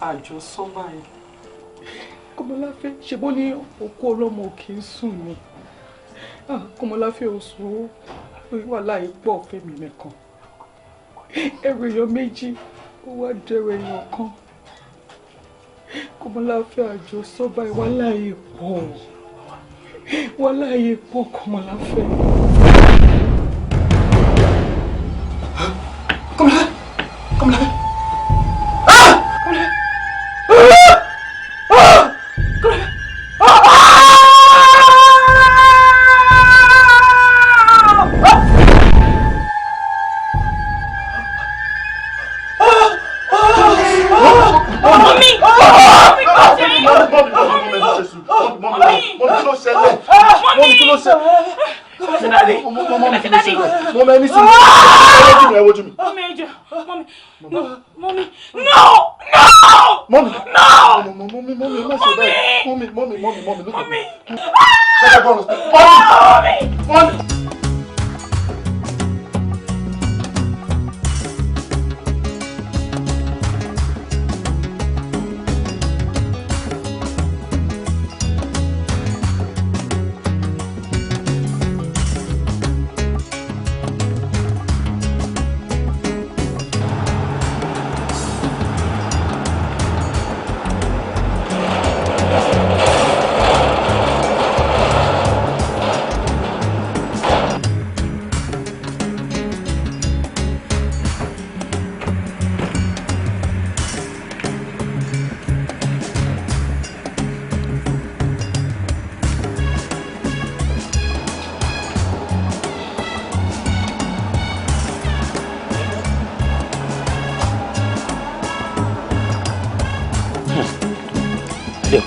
Àjọsọ báyìí. Kọ́mọláfẹ́ ṣe bó ní òkú ọlọ́mọ kì í sùn ni. Kọ́mọláfẹ́ ò sùn ó, wàhálà yìí pọ̀ fẹ́mi nìkan. Ẹrù èèyàn méjì ó wá dẹrù èèyàn kan. Kọ́mọláfẹ́ àjọsọ báyìí, wàhálà yìí pọ̀. Wàhálà yìí pọ̀ Kọ́mọláfẹ́. Kọ́mọláfẹ́! Kọ́mọláfẹ́! Ah! Kọ́mọláfẹ́! Ah! Kọ́mọláfẹ́! Mummy! Mummy, kí ló ṣẹlẹ̀? Mummy, kí ló ṣẹlẹ̀? Mummy, ẹni sùn. Ẹ wojú mi. Mummy, ẹ jọ̀ọ́. Mummy, no, mummy, no, no! Mummy, no! Mummy, mummy, má ṣe bẹ́ẹ̀. Mummy, mummy, mummy, mummy, look at me. Mummy! Mummy! Mummy!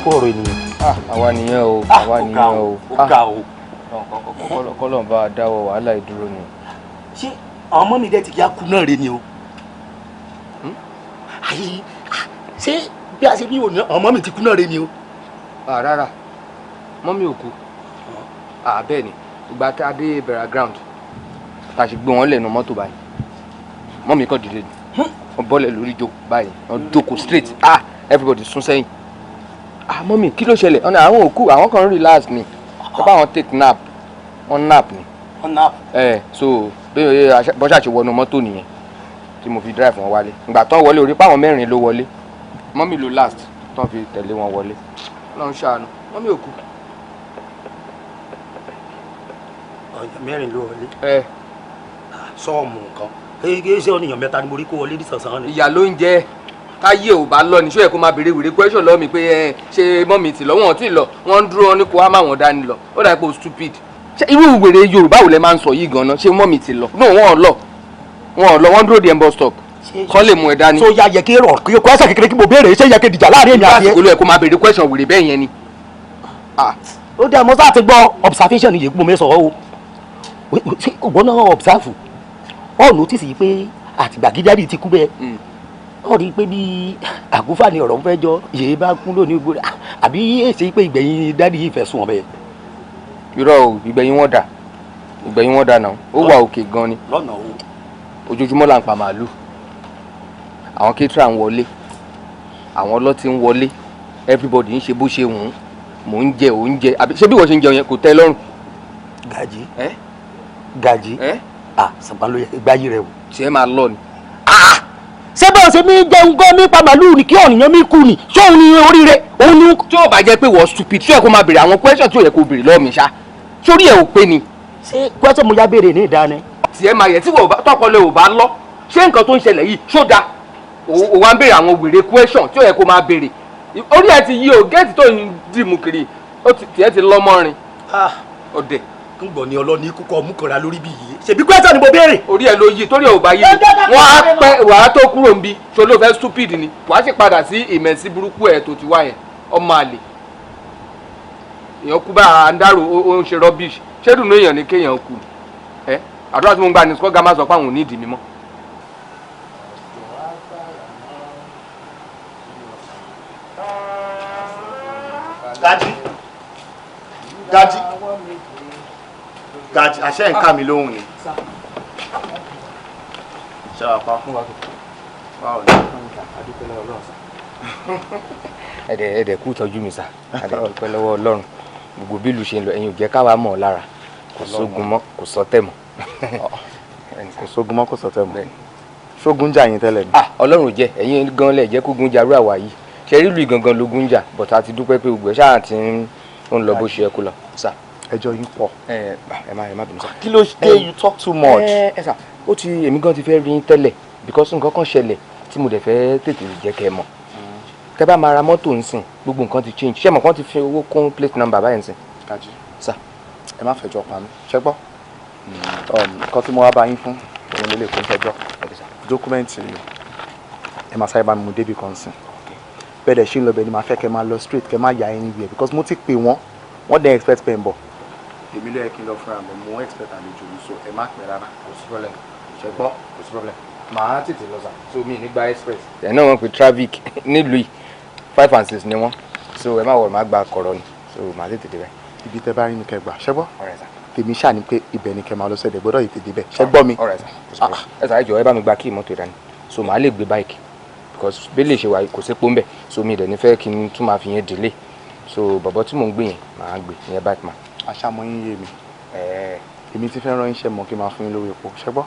Kó ọ̀rọ̀ ènìyàn. Àwa nìyẹn o, àwa nìyẹn o. Ó ga o. Kọ́lọ̀ bá a dáwọ́ wàhálà ìdúró ni. Ṣé àwọn ọmọ mi dẹ́ ti yá kú náà re ni o? Ayé, ṣé bí a ṣe bí òní àwọn ọmọ mi ti kú náà re ni o? Rárá, mọ́mí ò kú. Bẹ́ẹ̀ ni, ìgbà tá a dé bẹ̀rẹ̀ ground, tá a ṣe gbé wọn lẹ́nu mọ́tò báyìí. Mọ́mí kàn dìde ni, wọ́n bọ́lẹ̀ lórí jókòó báyìí, wọ́n jókòó straight. Everybody sún sẹ́yìn. Mọ́mí, kí ló ṣẹlẹ̀? Ọ̀nà àwọn òkú, àwọn kan relax ni. Wọ́n bá wọn take nap. Wọ́n nap ni. Wọ́n nap. So bí bọ́ṣà ṣe wọnú mọ́tò nìyẹn tí mo fi drive wọn wálé. Ìgbà tán wọlé, orí páwọn mẹ́rin ló wọlé. Mọ́mí ló last tán fi tẹ̀lé wọn wọlé. Ọlọ́run ṣàánú. Mọ́mí ò kú. Ọ̀yàn mẹ́rin ló wọlé. Sọ́ọ̀mù nǹkan. Ṣé ọ̀nìyàn mẹ́ta ni mo rí kó wọlé ní sànsán ni? Ìyà ló ń jẹ. Táyé ò bá lọ ní, ṣó yẹ kó máa béèrè wèrè question lọ́wọ́ mi pé ẹ ṣe mọ́mì tì lọ, wọ́n ti lọ, wọ́n ń dúró wọn ní kó wá má wọn dání lọ, ó dà pé o stupid. Ṣé irú wèrè Yorùbá wo lẹ máa ń sọ yìí gan-an? Ṣé mọ́mì ti lọ? No, wọ́n ò lọ, wọ́n ò lọ, wọ́n dúró di bus stop kọ́ lè mú ẹ dání. So ya yẹ kí rọ kí question kékeré kí mo béèrè, ṣé yẹ kí dìjà láàrin èmi àti ẹ? Ìgbà àsìkò ló yẹ kó máa béèrè question wèrè bẹ́ẹ̀ yẹn ni. Ó dẹ́ mo sáà ti gbọ́ observation yìí mo mi sọ̀rọ̀ o. Ṣé ògbọ́n náà observe? Ọ̀ notice yìí pé àtìgbà gídárì ti kú bẹ́ẹ̀. Ó rí i pé bí àgúfà ni ọ̀rọ̀ ń fẹ́ jọ yèé bá kún lónìí gbòòrò, àbí èsì pé ìgbẹ̀yìn dádì yìí fẹ́ sùn ọ̀bẹ. Irọ́ o, ìgbẹ̀yìn wọn dà, ìgbẹ̀yìn wọn dà náà, ó wà òkè gan ni. Lọ́nà o. Ojoojúmọ́ là ń pa màálù, àwọn kéétìrà ń wọlé, àwọn ọlọ́tí ń wọlé, everybody ń ṣe bó ṣe wù ú, mò ń jẹ oúnjẹ, àbí ṣé bí wọ́n ṣe ń jẹun yẹn kò tẹ́ lọ́rùn. Gàjí Gàjí, sàgbọ́n ló yẹ gbáyé rẹ o. Tiẹ̀ máa lọ ni. Ṣé bá ṣe mí jẹun gan mi pa màlúù ni kí ọ̀nìyàn mi kú ni, ṣé òun ni oríire òun ni. Tí ó bá jẹ́ pé wọ́n stupid, ṣé ẹ kó máa béèrè àwọn question tí ò yẹ kó béèrè lọ́wọ́ mi ṣá, sórí ẹ̀ ò pé ni. Ṣé question mo ya béèrè ní ìdáná. Tiẹ̀ máa yẹ tí tọpọlọ ò bá lọ, ṣé nǹkan tó ń ṣẹlẹ̀ yìí ṣó da? O wá ń béèrè àwọn wèrè question tí ò yẹ kó máa béèrè. Orí ẹ ti yí o, géètì tó ń dìmú kiri, tiẹ̀ ti lọ́ mọ́rin. Ọ̀dẹ̀. Ń gbọ̀ ní ọlọ́ni kúkọ́ mú kọ̀ra lórí bí yìí. Ṣèbí question ni mo béèrè. Orí ẹ ló yí, torí ẹ ò bá yí mi. Wọ́n á pẹ́ wàá tó kúrò níbí, ṣo ló fẹ́ stupid ni? Wàá sì padà sí ìmẹ̀sí burúkú ẹ̀ tó ti wá yẹn, ọmọ àlè. Èèyàn kú bá a ń dárò, ó ń ṣe rubbish. Ṣé dùnú èèyàn ni kéèyàn kú? Ẹ àdúrà tí mo ń gbà ní sọ́gà má sọ pé àwọn ò ní ìdí mi mọ́. Gaji, Gaji, Gaji, àṣẹ ń ká mi lóhùn ni. Ṣé wàá pa? Báwo ni? Ẹ̀dẹ̀ kú tọ́jú mi sà. Adẹ̀ dúpẹ́ lọ́wọ́ Ọlọ́run. Gbogbo bí ìlú ṣe ń lọ, ẹ̀yin ò jẹ́ káwa mọ̀ ọ́ lára. Kò sógun mọ́, kò sọ́tẹ̀ mọ́. Kò sógun mọ́, kò sọ́tẹ̀ mọ́. Ṣógun jà yín tẹ́lẹ̀ ni? Ah, Ọlọ́run ò jẹ́, ẹ̀yin gan lẹ̀ jẹ́ kógun jarú àwa yìí. Ṣé rí ìlú ìgangan lógun jà, but a ti dúpẹ́ pé gbogbo ẹ̀ ṣáà ti ń lọ bó ṣe yẹ kó lọ. Sà. Ẹjọ́ yín pọ̀. Ẹ má bínú sà. Kí ló dé, you talk too much? Ẹ sà, ó ti èmi gan ti fẹ́ rí yín tẹ́lẹ̀ because nǹkan kan ṣẹlẹ̀ tí mo dẹ̀ fẹ́ tètè jẹ́ kẹ́ ẹ mọ̀. Tẹ́ bá máa ra mọ́tò nsìn, gbogbo nǹkan ti change. Ṣé mọ̀ kán ti fi owó kún plate number báyìí nsìn? Kají. Sà. Ẹ má fẹjọ́ pa mí. Ṣé gbọ́? Nǹkan tí mo wá bá yín fún, òun lè kó fẹjọ́. Document ẹ máa sáré bá mi mú débi kan sìn. Bẹ́ẹ̀ dẹ̀ ṣe ń lọ bẹ́ẹ̀ ni màá fẹ́ kẹ́ máa lọ straight, kẹ́ máa yà anywhere, because mo ti pè wọ́n, wọ́n dẹ̀ expect pé ń bọ̀. Èmi ló yẹ kí n lọ fúnra mi, mo expect àlejò mi, so ẹ má pẹ́ rárá. Kò sí problem. Ṣé gbọ́? Kò sí problem. Màá tètè lọ sà. So mi ní gba express. Ẹ̀ náà wọ́n pe traffic nílùú yìí, 5 and 6 ni wọ́n. So ẹ má wọ̀, má gba kọ̀rọ̀ ni. So màá tètè débẹ̀. Ibi tẹ́ bá rí ni kẹ́ gbà, ṣé gbọ́? All right, sir. Tèmi ṣáà ni pé ibẹ̀ ni kẹ́ máa lọ sẹ́dẹ̀ gbọ́dọ̀ yìí tètè bẹ̀. Ṣé gbọ́ mi? All right, sir. Kò sí problem. Ẹ sà, ẹ jọ̀ọ́, ẹ bá mi gba key mọ́tò ìdání. So màá lè gbé bike because bí lè ṣe wà kò sí pọ́ńbẹ̀, so mi dẹ̀ ní fẹ́ kí n tún máa fi yẹn delay. So bọ̀bọ̀ tí mò ń gbé yẹn, màá gbé ìyẹn bike man. Àṣàmọ́ yín yé mi. Èmi ti fẹ́ rán iṣẹ́ mọ́ kí n máa fún yín lówó epo. Ṣé gbọ́?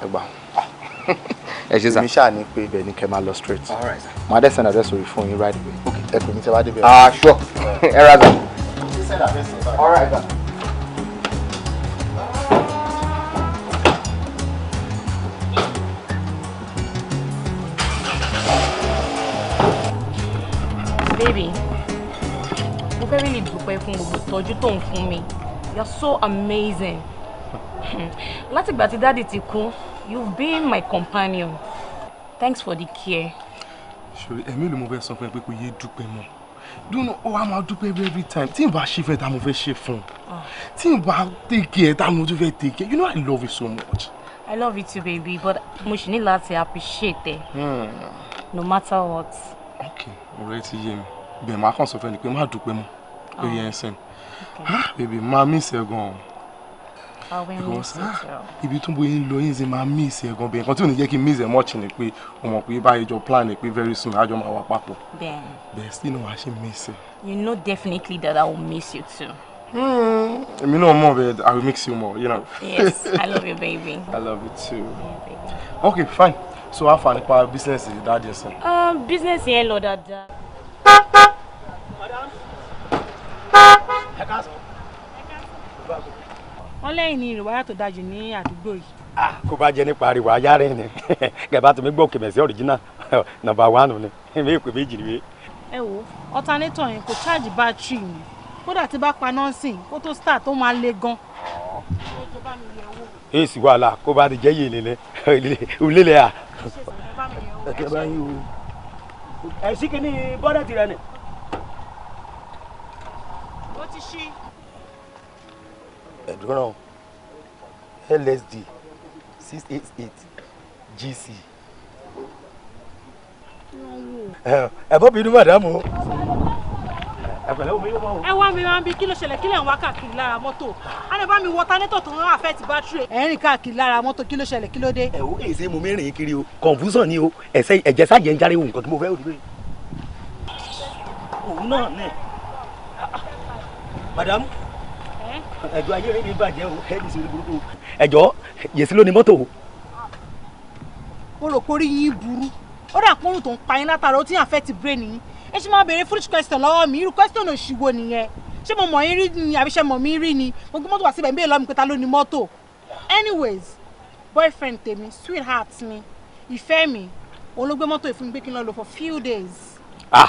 Ẹ gbà. Ẹ ṣé sà. Èmi ṣáà ní pé ibẹ̀ ni kẹ́ máa lọ straight. All right, sir. Màá dẹ̀ send address orí fún yín right away. Ẹ pè mí tẹ́ bá débẹ̀. Ah, sure. Ẹ ra sà. All right, sir. Baby, mo fẹ́ really dúpẹ́ fún gbogbo ìtọ́jú tó ń fún mi. You're so amazing. Látìgbà tí daddy ti kú, you've been my companion. Thanks for the care. Ṣòrí ẹ̀mí ló mo fẹ́ sọ fún ẹ pé kò yé dúpẹ́ mọ́ dúnú, ó wá máa dúpẹ́ every time. Tí n bá ṣe fẹ́, tá mo fẹ́ ṣe fún un, tí n bá take care, tá mo tún fẹ́ take care. You know I love you so much. I love you too, baby, but mo ṣì ní láti appreciate ẹ no matter what. Ok, ọ̀rọ̀ ẹ ti yé mi. Bẹ́ẹ̀ máa kàn sọ fẹ́ ni pé má dúpẹ́ mọ́, ó yẹ ẹ sẹ́ni. Ah baby, máa miss ẹ gan-an. I will miss Because you ah, too. ibi tó ń bóyá ń lọ yín ṣe máa miss ẹ gan. Bẹ́ẹ̀ nǹkan tí ò ní jẹ́ kí n miss ẹ much ni pé o mọ̀ pé báyìí jọ plan ni pé very soon àjọ máa wà papọ̀. Ben, Bẹ́ẹ̀ sí náà wàá ṣe miss ẹ. you know definitely that I will miss you too. Èmi náà mọ̀ bẹ́ẹ̀, I will mix you more. Yes, I love you, baby. I love you too. Yeah, baby. Okay, fine. So how far nípa business daddy ẹ̀ sìn? Business yẹn lọ dáadáa. Ẹ káàsán. Wọ́n lẹ́yìn ní ìrìwáyà tó dájú ní àdúgbò yìí. Kó bá jẹ nípa ariwo ayára ẹ̀ ni gẹ̀bá tó mi gbọ́ kèmẹ̀sí original number one ni mi èpè méjì ni mi. Ẹ wo alternator yẹn, kò charge battery mi, kódà tí bá paná sìn kó tó start, ó máa le gan. Èsì wàhálà kó bá ti jẹ́ yìí lélẹ̀ òlélẹ̀ à. Ẹ kẹ́ bá yín o. Ẹ sí kí ni bọ́dẹ̀ tirẹ̀ ni. Ó ti ṣí. Ẹ̀dùnrán LSD 688 GC. Ẹ bọ́ bínú madam o. Ẹ pẹ̀lẹ́, omi yóò mọ̀ o. Ẹ wá mi máa ń bi, kí ló ṣẹlẹ̀? Kí lẹ̀ ń wá káàkiri lára mọ́tò? Á ní bá mi wọ alternator tó ń affect battery. Ẹ̀ ń rìn káàkiri lára mọ́tò, kí ló ṣẹlẹ̀? Kí ló dé? Ẹ wo èsì mo mi rìn kiri o, confusion ni o, ẹsẹ ẹ̀jẹ̀ sájẹ ń járe wo nǹkan tí mo fẹ́ òdúró yìí. Òun náà nẹ madam, ẹjọ́ ayé rẹ ní bàjẹ́ o, ẹ ní sori burúkú. Ẹjọ́ yèsí ló ní mọ́tò o. Mo rò pé orí yín burú. Ó dà pọ́nrún tó ń pa yín látara ó ti ń affect brain yín. Ẹ ṣe máa béèrè foolish question lọ́wọ́ mi? Irú question òṣìwò nìyẹn? Ṣé mo mọ̀ yín rí ni àbí ṣe mọ̀ mí rí ni? Mo gbé mọ́tò wá síbẹ̀, ń béèrè lọ́wọ́ mi pé ta ló ní mọ́tò. Anyways, boyfriend tèmi, sweetheart mi, ìfẹ́ mi, òun ló gbé mọ́tò yìí fún mi pé kí n lọ lò for few days. Ah,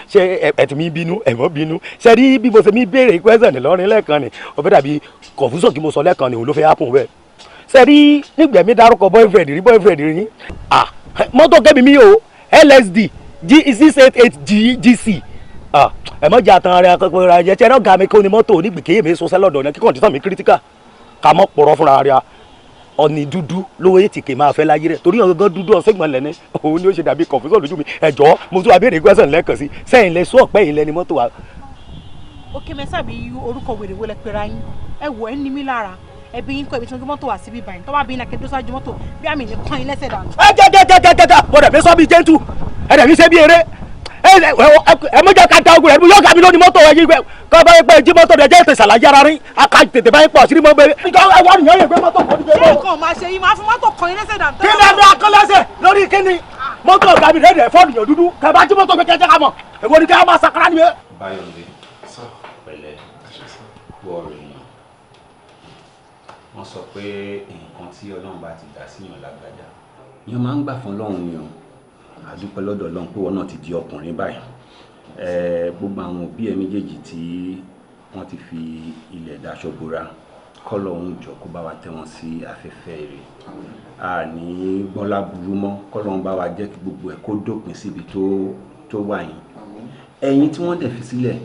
ṣé ẹ ti mi bínú? Ẹ mọ́ bínú. Ṣe rí bí mo ṣe mi béèrè question lọ́rin lẹ́ẹ̀kan ni ó fẹ́ dàbí confusion kí mo sọ lẹ́ẹ̀kan ni, òun ló fẹ́ happen bẹ́ẹ̀. Ṣe rí nígbà mi dárúkọ boyfriend rí, boyfriend rí. Ah, mọ́tò kẹ́mi mi o, LSD G 688 G GC. Ah, ẹ mọ̀ jẹ́ àtàn ara akẹ́kọ̀ọ́ ra jẹ́ ṣẹ́ ọ̀gá mi kó ni mọ́tò onígbèkéyè mi sọ́sẹ́ lọ́dọ̀ ní kí condition mi critical, ká mọ́ pọ̀rọ̀ fúnra rẹ̀. Ọ̀nì dúdú lówó ètìkè máa fẹ́ láyé rẹ̀ torí ọ̀gán dúdú ọ̀sẹ̀gbọ̀n lẹ́ni, òun ni ó ṣe dàbí confusion lójú mi. Ẹ̀jọ́ mo tún wá béèrè question lẹ́ẹ̀kan sí, sẹ́yìn lẹ sọ ọ̀pẹ́ yìí lẹni mọ́tò wa. Òkè mẹ́sàbí, orúkọ wèrè wo lẹ pera yín? Ẹ wò, ẹ ní mí lára. Ẹbí yín kọ́ ibi tí wọ́n gbé mọ́tò wá síbí báyìí, tó bá bí iná kẹ́dó sáájú mọ́tò bí àmì ní kàn yín lẹ́sẹ̀ dànù. Ẹ jẹ́ jẹ́ jẹ́ jẹ́ jẹ́ bọ́dà mi sọ bí gentle. Ẹ dẹ̀ fi ṣe bí eré. Ẹ mọ̀jọ́ ká ta ogun rẹ̀ yóò ká mi lónìí mọ́tò ẹ yí kọ́ bá yẹ pé jí mọ́tò rẹ̀ jẹ́ ètò ìsàlàyé ara rí aka tètè bá yẹ pọ̀ sírí mọ́ bẹ́ẹ̀. Ẹ wọ́n nìyẹn yẹ pé mọ́tò kò ní bẹ́ẹ̀. Ṣé nǹkan máa ṣe yín? Máa fi mọ́tò kàn yín lẹ́sẹ̀ dànù. Kí ni ẹni akọ́lẹ́sẹ̀ lórí kíni? Mọ́tò ọ̀gá mi rẹ̀ dẹ̀ fọ́ọ̀nù yàn dúdú. Kẹ bá jí mọ́tò mi kẹ́kẹ́ ká mọ̀. Èwo ni kẹ́ máa sakara ni mi. Báyọ̀dé, pẹ̀lẹ́, kú ọ̀rọ̀ èèyàn. Wọ́n sọ pé nǹkan tí Ọlọ́run bá ti dá síyàn lágbájá. Ìyẹn máa ń gbà fún Ọlọ́run ni o. A dúpẹ́ lọ́dọ̀ Ọlọ́run pé wọn náà ti di ọkùnrin báyìí. Gbogbo àwọn òbí ẹ méjèèjì tí wọ́n ti fi ilẹ̀ daṣọ bora, kọ́lọ́hún jọ kó bá wa tẹ́ wọn sí afẹ́fẹ́ rere. A ní gbọ́lá burú mọ́, kọ́lọ́hún bá wa jẹ́ kí gbogbo ẹ̀ kó dópin síbi tó wà yín. Ẹ̀yin tí wọ́n dẹ̀ fi sílẹ̀,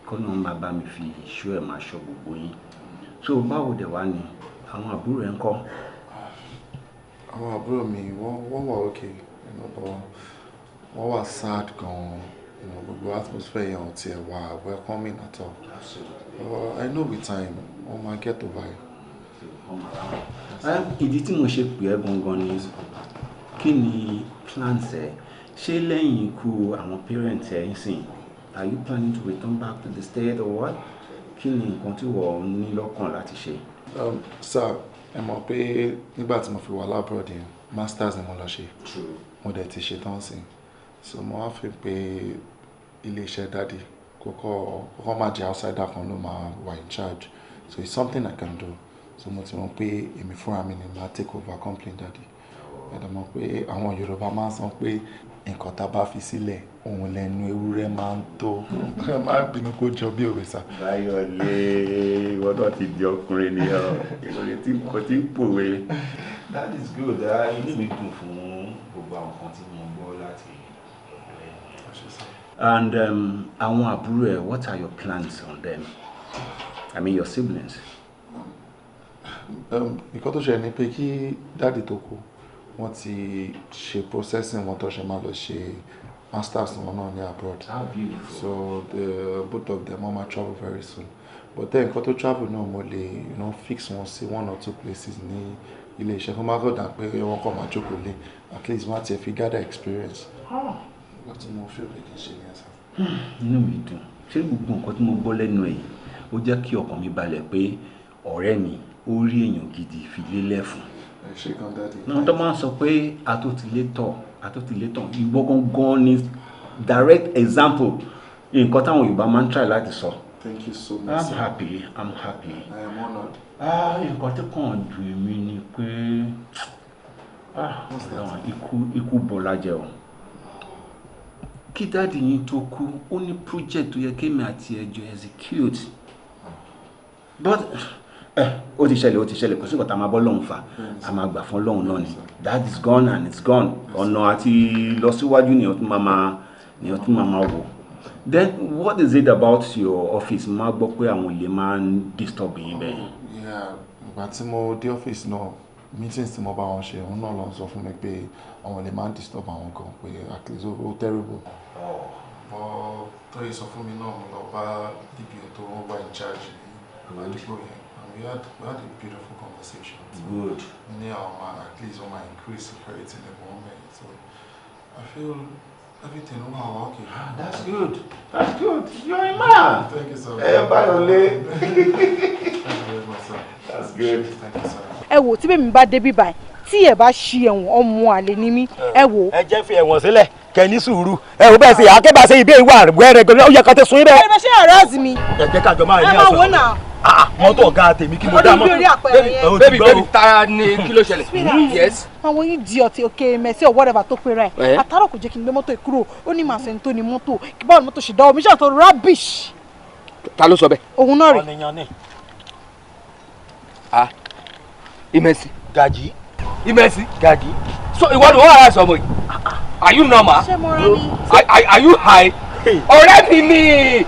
kọ́lọ́hún máa bá mi fi ìṣó ẹ̀ máa ṣọ́ gbogbo yín. So báwo dẹ̀ wá ni àwọn àbúrò ẹ̀ ń kọ́? Àwọn àbúrò mi wọ́n wà okay, but wọ́n wà sad gan-an. Gbogbo atmosphere yẹn ò tiẹ̀ wà welcoming at all. But I know with time, wọ́n máa get over it. Ìdí tí mo ṣe pè ẹ́ gangan ni, kí ni plans ẹ? Ṣé lẹ́yìn ikú àwọn parents ẹ ń sìn? Are you planning to return back to the state or what? Kí ni nǹkan tí wọ́n ní lọ́kàn láti ṣe? Sir, ẹ mọ̀ pé nígbà tí mo fi wà l'abroad yẹn, masters ni mo lọ ṣe. Mo dẹ̀ ti ṣe tán sí. So mo wá fi pé ilé-iṣẹ́ daddy kókó máa jẹ́ outsider kan ló máa wà in charge. So it's something I can do. So mo ti mọ̀ pé èmi fúnra mi ni màá take over company daddy. Ẹ dẹ̀ mọ̀ pé àwọn Yorùbá máa ń sọ pé nǹkan tá a bá fi sílẹ̀ òun lẹ́nu ewúrẹ́ máa ń tó. Ẹ má bínú kó jọ bí òwe sá. Báyọ̀lé, ìwọ náà ti di ọkùnrin ni ọ, ìròyìn tí kò tí ń pòwe. That is good. Inú mi dùn fún gbogbo àwọn kan tí mo gbọ́ láti ọ̀dọ̀ ẹ. And àwọn àbúrò ẹ, what are your plans on them? I mean your siblings. Nǹkan tó ṣẹlẹ̀ ni pé kí daddy tó kú, wọ́n ti ṣe processing wọn tó ṣe máa lọ ṣe masters wọn náà ní abroad. How beautiful. So both of them wọ́n máa travel very soon. But then nǹkan tó travel náà mo lè fix wọn sí one or two places ní ilé iṣẹ́ kó má kọ̀ dà pé wọ́n kàn máa jókòó lé, at least wọ́n á tiẹ̀ fi gather experience. Nǹkan tí mo feel pé kí n ṣe nìyẹn sir. Inú mi dùn. Ṣé gbogbo nǹkan tí mo gbọ́ lẹ́nu ẹ̀ yìí, ó jẹ́ kí ọkàn mi balẹ̀ pé ọ̀rẹ́ mi ó rí èèyàn gidi fi lélẹ̀ fún. Ẹ ṣé gan, daddy. Wọ́n tó máa ń sọ pé atótilétọ̀ atótilétọ̀, ìwọ gangan ni direct example nǹkan táwọn Yorùbá máa ń try láti sọ. Thank you so much, I'm sir. happy, I'm happy. I am honoured. Ah, nǹkan tí kàn dùn mí ni pé, ah, Ọlọ́run, ikú bọ́lá jẹ́ o. Kí daddy yín tó kú, ó ní project tó yẹ kémi àti ẹjọ́ execute. But ó ti ṣẹlẹ̀, ó ti ṣẹlẹ̀, kò sí nǹkan tá a máa bọ́ lọ́hùn fà, a máa gbà fún lọ́hùn náà ni. That is gone and it's gone. Ọ̀nà àti lọ síwájú ni ọtún máa wò. Then what is it about your office? Mo máa gbọ́ pé àwọn olè máa ń disturb yín bẹ́ẹ̀. Yeah, ìgbà tí mo dé ọ́fíìsì náà, meetings tí mo bá wọn ṣe, òun náà ló ń sọ fún mi pé àwọn olè máa ń disturb àwọn gan, pé at least ó terrible. But tó yẹ sọ fún mi náà, mo lọ bá DPO tó wọ́n wà in charge ní àdúgbò yẹn and we had a beautiful conversation. Good. Ní àwọn máa at least wọ́n máa increase security level wọn bẹ́ẹ̀, so I feel everything wà wá okay. That's good. That's good. You're a man. Thank you, sir. Ẹ Báyọ̀lé. Thank you very much, sir. That's good. Thank you, sir. Ẹ wò, tí bẹ́ẹ̀ mi bá débi báyìí, tí ẹ bá ṣí ẹ̀wọ̀n, ọmọ àlè ni mí, ẹ wò. Ẹ jẹ́ fi ẹ̀wọ̀n sílẹ̀, kẹ́ ní sùúrù. Ẹ ò bẹ́ẹ̀ ṣe àkébàṣe ìbéèrè wà wẹ́rẹ́ gan, ó yẹ ká tẹ sun yín bẹ́ẹ̀. Ẹ bẹ ṣe harass mi. Ẹ jẹ́ kájọ máa Ẹ ní máa àṣọ. wò náà. Mọ́tò ọ̀gá tèmi kí mo dá mọ́. Orí bí orí àpẹẹrẹ yẹn. Baby, baby, ta ni? Kí ló ṣẹlẹ̀? Yes. Àwọn idiot, okay, Mercy or whatever tó pera ẹ̀. Eh? Àtàrà kò jẹ́ kí n gbé mọ́tò kúrò. Ó ní màá sẹ́ni tó ní mọ́tò. Kí báwo ni mọ́tò ṣe dánwò mi ṣáà tó rubbish. Ta ló sọ bẹ́ẹ̀? Òun náà rè. Ọ̀nìyàn ni. Ah, Ìmẹ̀sì. Gàjí. Ìmẹ̀sì. Gàjí. So ìwọ ni wọ́n wà láti ọmọ yìí. Are you normal? Ṣé mo rán ni? Are you high? Ọ̀rẹ́ mi ni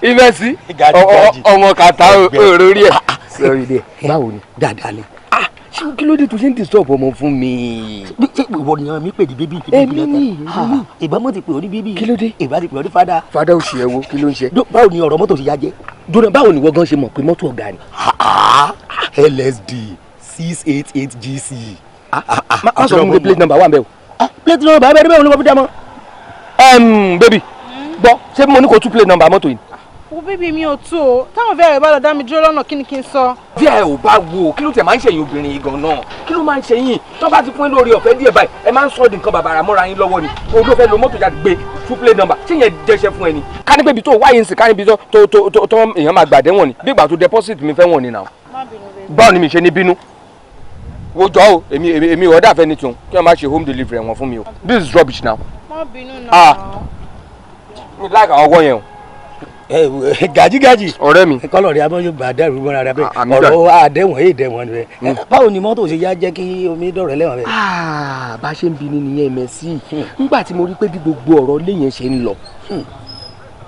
Ìmẹ̀sì. Gàjí, Gàjí. Ọmọ kàtá òrórí ẹ̀. Sorry there. Báwo ni? Dáadáa ni. Ah, ṣé kí ló dé tó ṣe ń disturb ọmọ fún mi? Ṣé ìwọ ni mi pè ní baby? Èmi ni, èmi ni. Ìbá mọ̀ ti pè ọ́ ní baby. Kí ló dé? Ìbá ti pè ọ́ ní father. Father ò ṣe ẹ wo, kí ló ń ṣe? Báwo ni ọ̀rọ̀ mọ́tò ṣe yá jẹ́? Dúró, báwo ni ìwọ gan ṣe mọ̀ pé mọ́tò ọ̀gá ni? LSD 688 GC. Má sọ fún mi pé plate number wà ń bẹ̀ o. Plate number bẹ́ẹ̀ ni, bẹ́ẹ̀ ni wọ́n fi dá mọ́. Baby, gbọ́, ṣé mo ní kó tún plate number mọ́tò yìí? Wo baby, mi ò tó o. Táwọn fẹ́rẹ̀ bá lọ dá mi dúró lọ́nà, kí ni kí n sọ? Bí ẹ ò bá wo, kí ló tẹ̀ máa ń ṣẹ̀yìn obìnrin yìí gan-an? Kí ló máa ń ṣẹ̀yìn? Tó bá ti fún yín lórí ọ̀fẹ́ díẹ̀ báyìí, ẹ máa ń sọ di nǹkan bàbàrà mọ́ra yín lọ́wọ́ ni. O ló fẹ́ lo mọ́tò jáde gbé two plate number. Ṣé yẹn jẹ́ṣẹ́ fún ẹ ni? Ká ní pé ibi tó wáyé ń sìn, ká níbi tó tó tó tó èèyàn máa gbàdé wọ̀n ni. Bí ìgbà tó deposit mi fẹ́ wọ̀n ni náà. Báwo ni mi ṣe ní bínú? Wo jọ o, èmi ọ̀dà fẹ́ ní tun kí wọ́n má ṣe home delivery ẹ̀wọ̀n fún mi o. This is rubbish now. Má bínú náà. Ah, mi like àwọn ọwọ́ yẹn o. Gàjí gàjí. Ọ̀rẹ́ mi. Kọ́lọ̀ rí abọ́ yóò gbà dẹ́rù mọ́ra rẹ bẹ́ẹ̀. Àmì. Ọ̀rọ̀ àdéhùn èyí dẹ̀wọ̀n rẹ. Báwo ni mọ́tò ṣe yá jẹ́ kí omi dọ̀rẹ́ lẹ́wọ̀n bẹ́ẹ̀? Ah, bá a ṣe ń bi ni nìyẹn, mẹ́sì. Nígbà tí mo rí pé bí gbogbo ọ̀rọ̀ ilé yẹn ṣe ń lọ,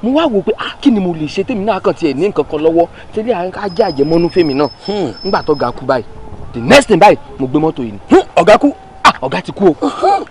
mo wá wò pé, ah, kí ni mo lè ṣe tèmi náà kàn tiẹ̀ ní nǹkan kan lọ́wọ́ tẹ́lẹ̀ ajé àjẹmọ́nú fèmí náà? Nígbà tó ga kú báyìí, the next thing báyìí, mo gbé mọ́tò yìí ni. Ọ̀gá kú? Ah, ọ̀gá ti kú o.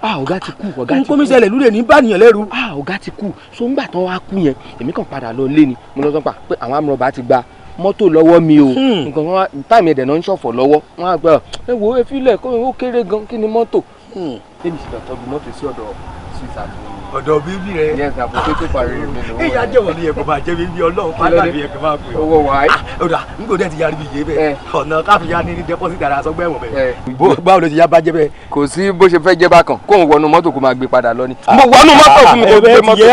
Ah, ọ̀gá ti kú, ọ̀gá ti kú. Nǹkan mi ṣẹlẹ̀ lúlẹ̀ ní báníyàn lẹ́rù. Ah, ọ̀gá ti kú. So ńgbà tán wá kú yẹn, èmi kàn padà lọ lé ni. Mo lọ sọ pa pé àwọn amúrọ̀bà ti gba mọ́tò lọ́wọ́ mi o. Nǹkan kan wá táìmì ẹ̀dẹ̀ náà ń ṣọ̀fọ̀ lọ́wọ́. Wọ́n á gbà, ẹ wo, ẹ filẹ̀ kó ó kéré gan, kí ni mọ́tò. Èmi sì lọ tọ́jú mọ́tò sí ọ̀dọ̀ sweetheart mi. Ọ̀dọ̀ bíbí rẹ? Yes, na potato parí mi lówó. Èyí ajẹ́wọ̀n ni ẹ̀kọ́ máa jẹ́ bíbí Ọlọ́run pátá mi ẹ̀kọ́ máa pè ọ́. Owó wàá. Ọ̀dà n kò dẹ̀ ti yarí bí yé bẹ́ẹ̀. Ọ̀nà káfíńyá ní deposit ara sọgbẹ́ ẹ̀wọ̀n bẹ́ẹ̀. Báwo ló ti yá bá jẹ́ bẹ́ẹ̀? Kò sí bó ṣe fẹ́ jẹ́ bákan, kóun wọnú mọ́tò kó máa gbé padà lọ ni. Mo wọnú mọ́tò fún mi kó gbé mọ́tò.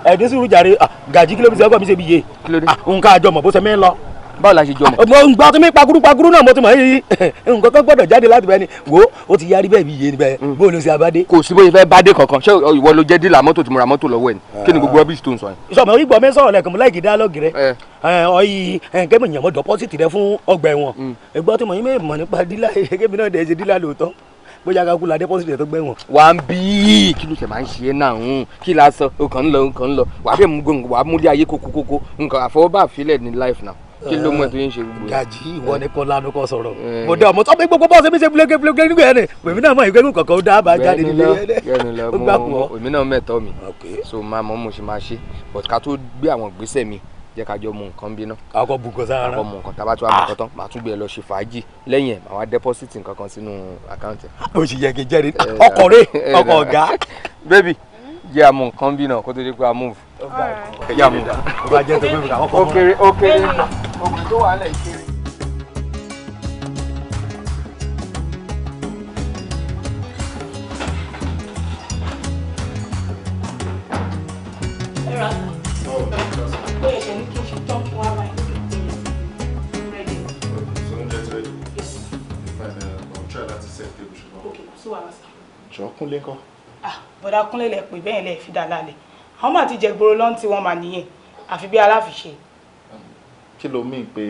Ẹ̀ẹ́dín sùúrù jàre. Gàjí, kí ló fi ṣe ọkọ mi ṣe bí yé? Nǹkan àjọmọ̀ bó ṣe mí lọ. Báwo la ṣe jọ mọ̀? Mo ń gbọ́ tó mi paguru paguru náà, mo ti mọ̀ yìí nǹkan kan gbọ́dọ̀ jáde láti bẹ́ẹ̀ ni. Wo, ó ti yarí bẹ́ẹ̀ bí yé ni bẹ́ẹ̀. Bó ló ṣe abádé? Kò sí bóyá fẹ́ bá dé kankan. Ṣé ìwọ ló jẹ́ dealer mọ́tò tí mo ra mọ́tò lọ́wọ́ ẹ̀ ni? Kí ni gbogbo rubbish tó ń sọ yẹn? Sọmọ ìgbọ́ mi sọ̀rọ̀ lẹ́ẹ̀kan, mo láìkí dialogue rẹ. Ọyì kẹ́mi yàn mọ́ deposit rẹ fún ọgbà ẹ̀wọ̀n. Ẹgbọ́n tí mo yín mọ̀ nípa dealer, kẹ́mi náà dẹ̀ ṣe dealer lóòótọ́, bóyá kakú la deposit rẹ tó gbẹ̀wọ̀n. Wà á ń bí, kí ló ṣe máa ń ṣe é náà? Ń kí la sọ, o kàn ń lọ, o kàn ń lọ, wà á bẹ̀ mú gbòǹgbò, wà á múlé ayé kókókókó, nǹkan àfọwọ́bà àfilẹ̀ ní life now. Kí ló mú ẹ tó yín ṣe gbogbo yẹn? Gàjí, ìwọ ni kò lanu kò sọ̀rọ̀. Mo dé ọmọ tó bí gbogbo bọ́ọ̀sì mi ṣe fúlẹ́gẹ́ fúlẹ́gẹ́ nígbà yẹn ni pèmí náà mọ̀ ìgbẹ́gùn kankan ó dá bá jáde nílé. Gbẹ́nu lọ. Ó gbà kú ọ. Mo èmi náà mẹ́tọ́ mi, so máa mọ̀ mo ṣe máa ṣe, but ká tó gbé àwọn ìgbésẹ̀ mi, jẹ́ ká jọ mú nǹkan bí ná. Kakọ bùkọ sára. Kakọ mú nǹkan, tá a bá tún wá mú nǹkan tán, màá tún gbé ẹ lọ ṣe fàájì. Lẹ́yìn ẹ̀, màá wá deposit nǹkan kan sínú account ẹ̀. Ó sì yẹ kí n jẹ́rìí ọkọ̀ rẹ̀ ọkọ̀ ọ̀gá. Baby, jẹ́ àmú nǹkan bí náà kó tó di pé a move. Jẹ́ àmú. Ó bá jẹ́ tó gbé mi kà Ó kéré, ó kéré, obìnrin tó wà lẹ̀ kéré. Bóyá ṣe ní kí n ṣe tán kí wọ́n á bá yín ready. So oúnjẹ ti ready? Yes. Fine, I'll try láti set table ṣùgbọ́n. Ok, kò sí wàhálà sá. Jọ, Kúnlé ńkọ́? Ah, bọ̀dà Kúnlé lẹ pè bẹ́ẹ̀, lẹ fi dà lálẹ́. Àwọn máa ti jẹ gbòòrò lọ́n tí wọ́n máa nìyẹn, àfi bí aláfiṣe. Kí ló mean pé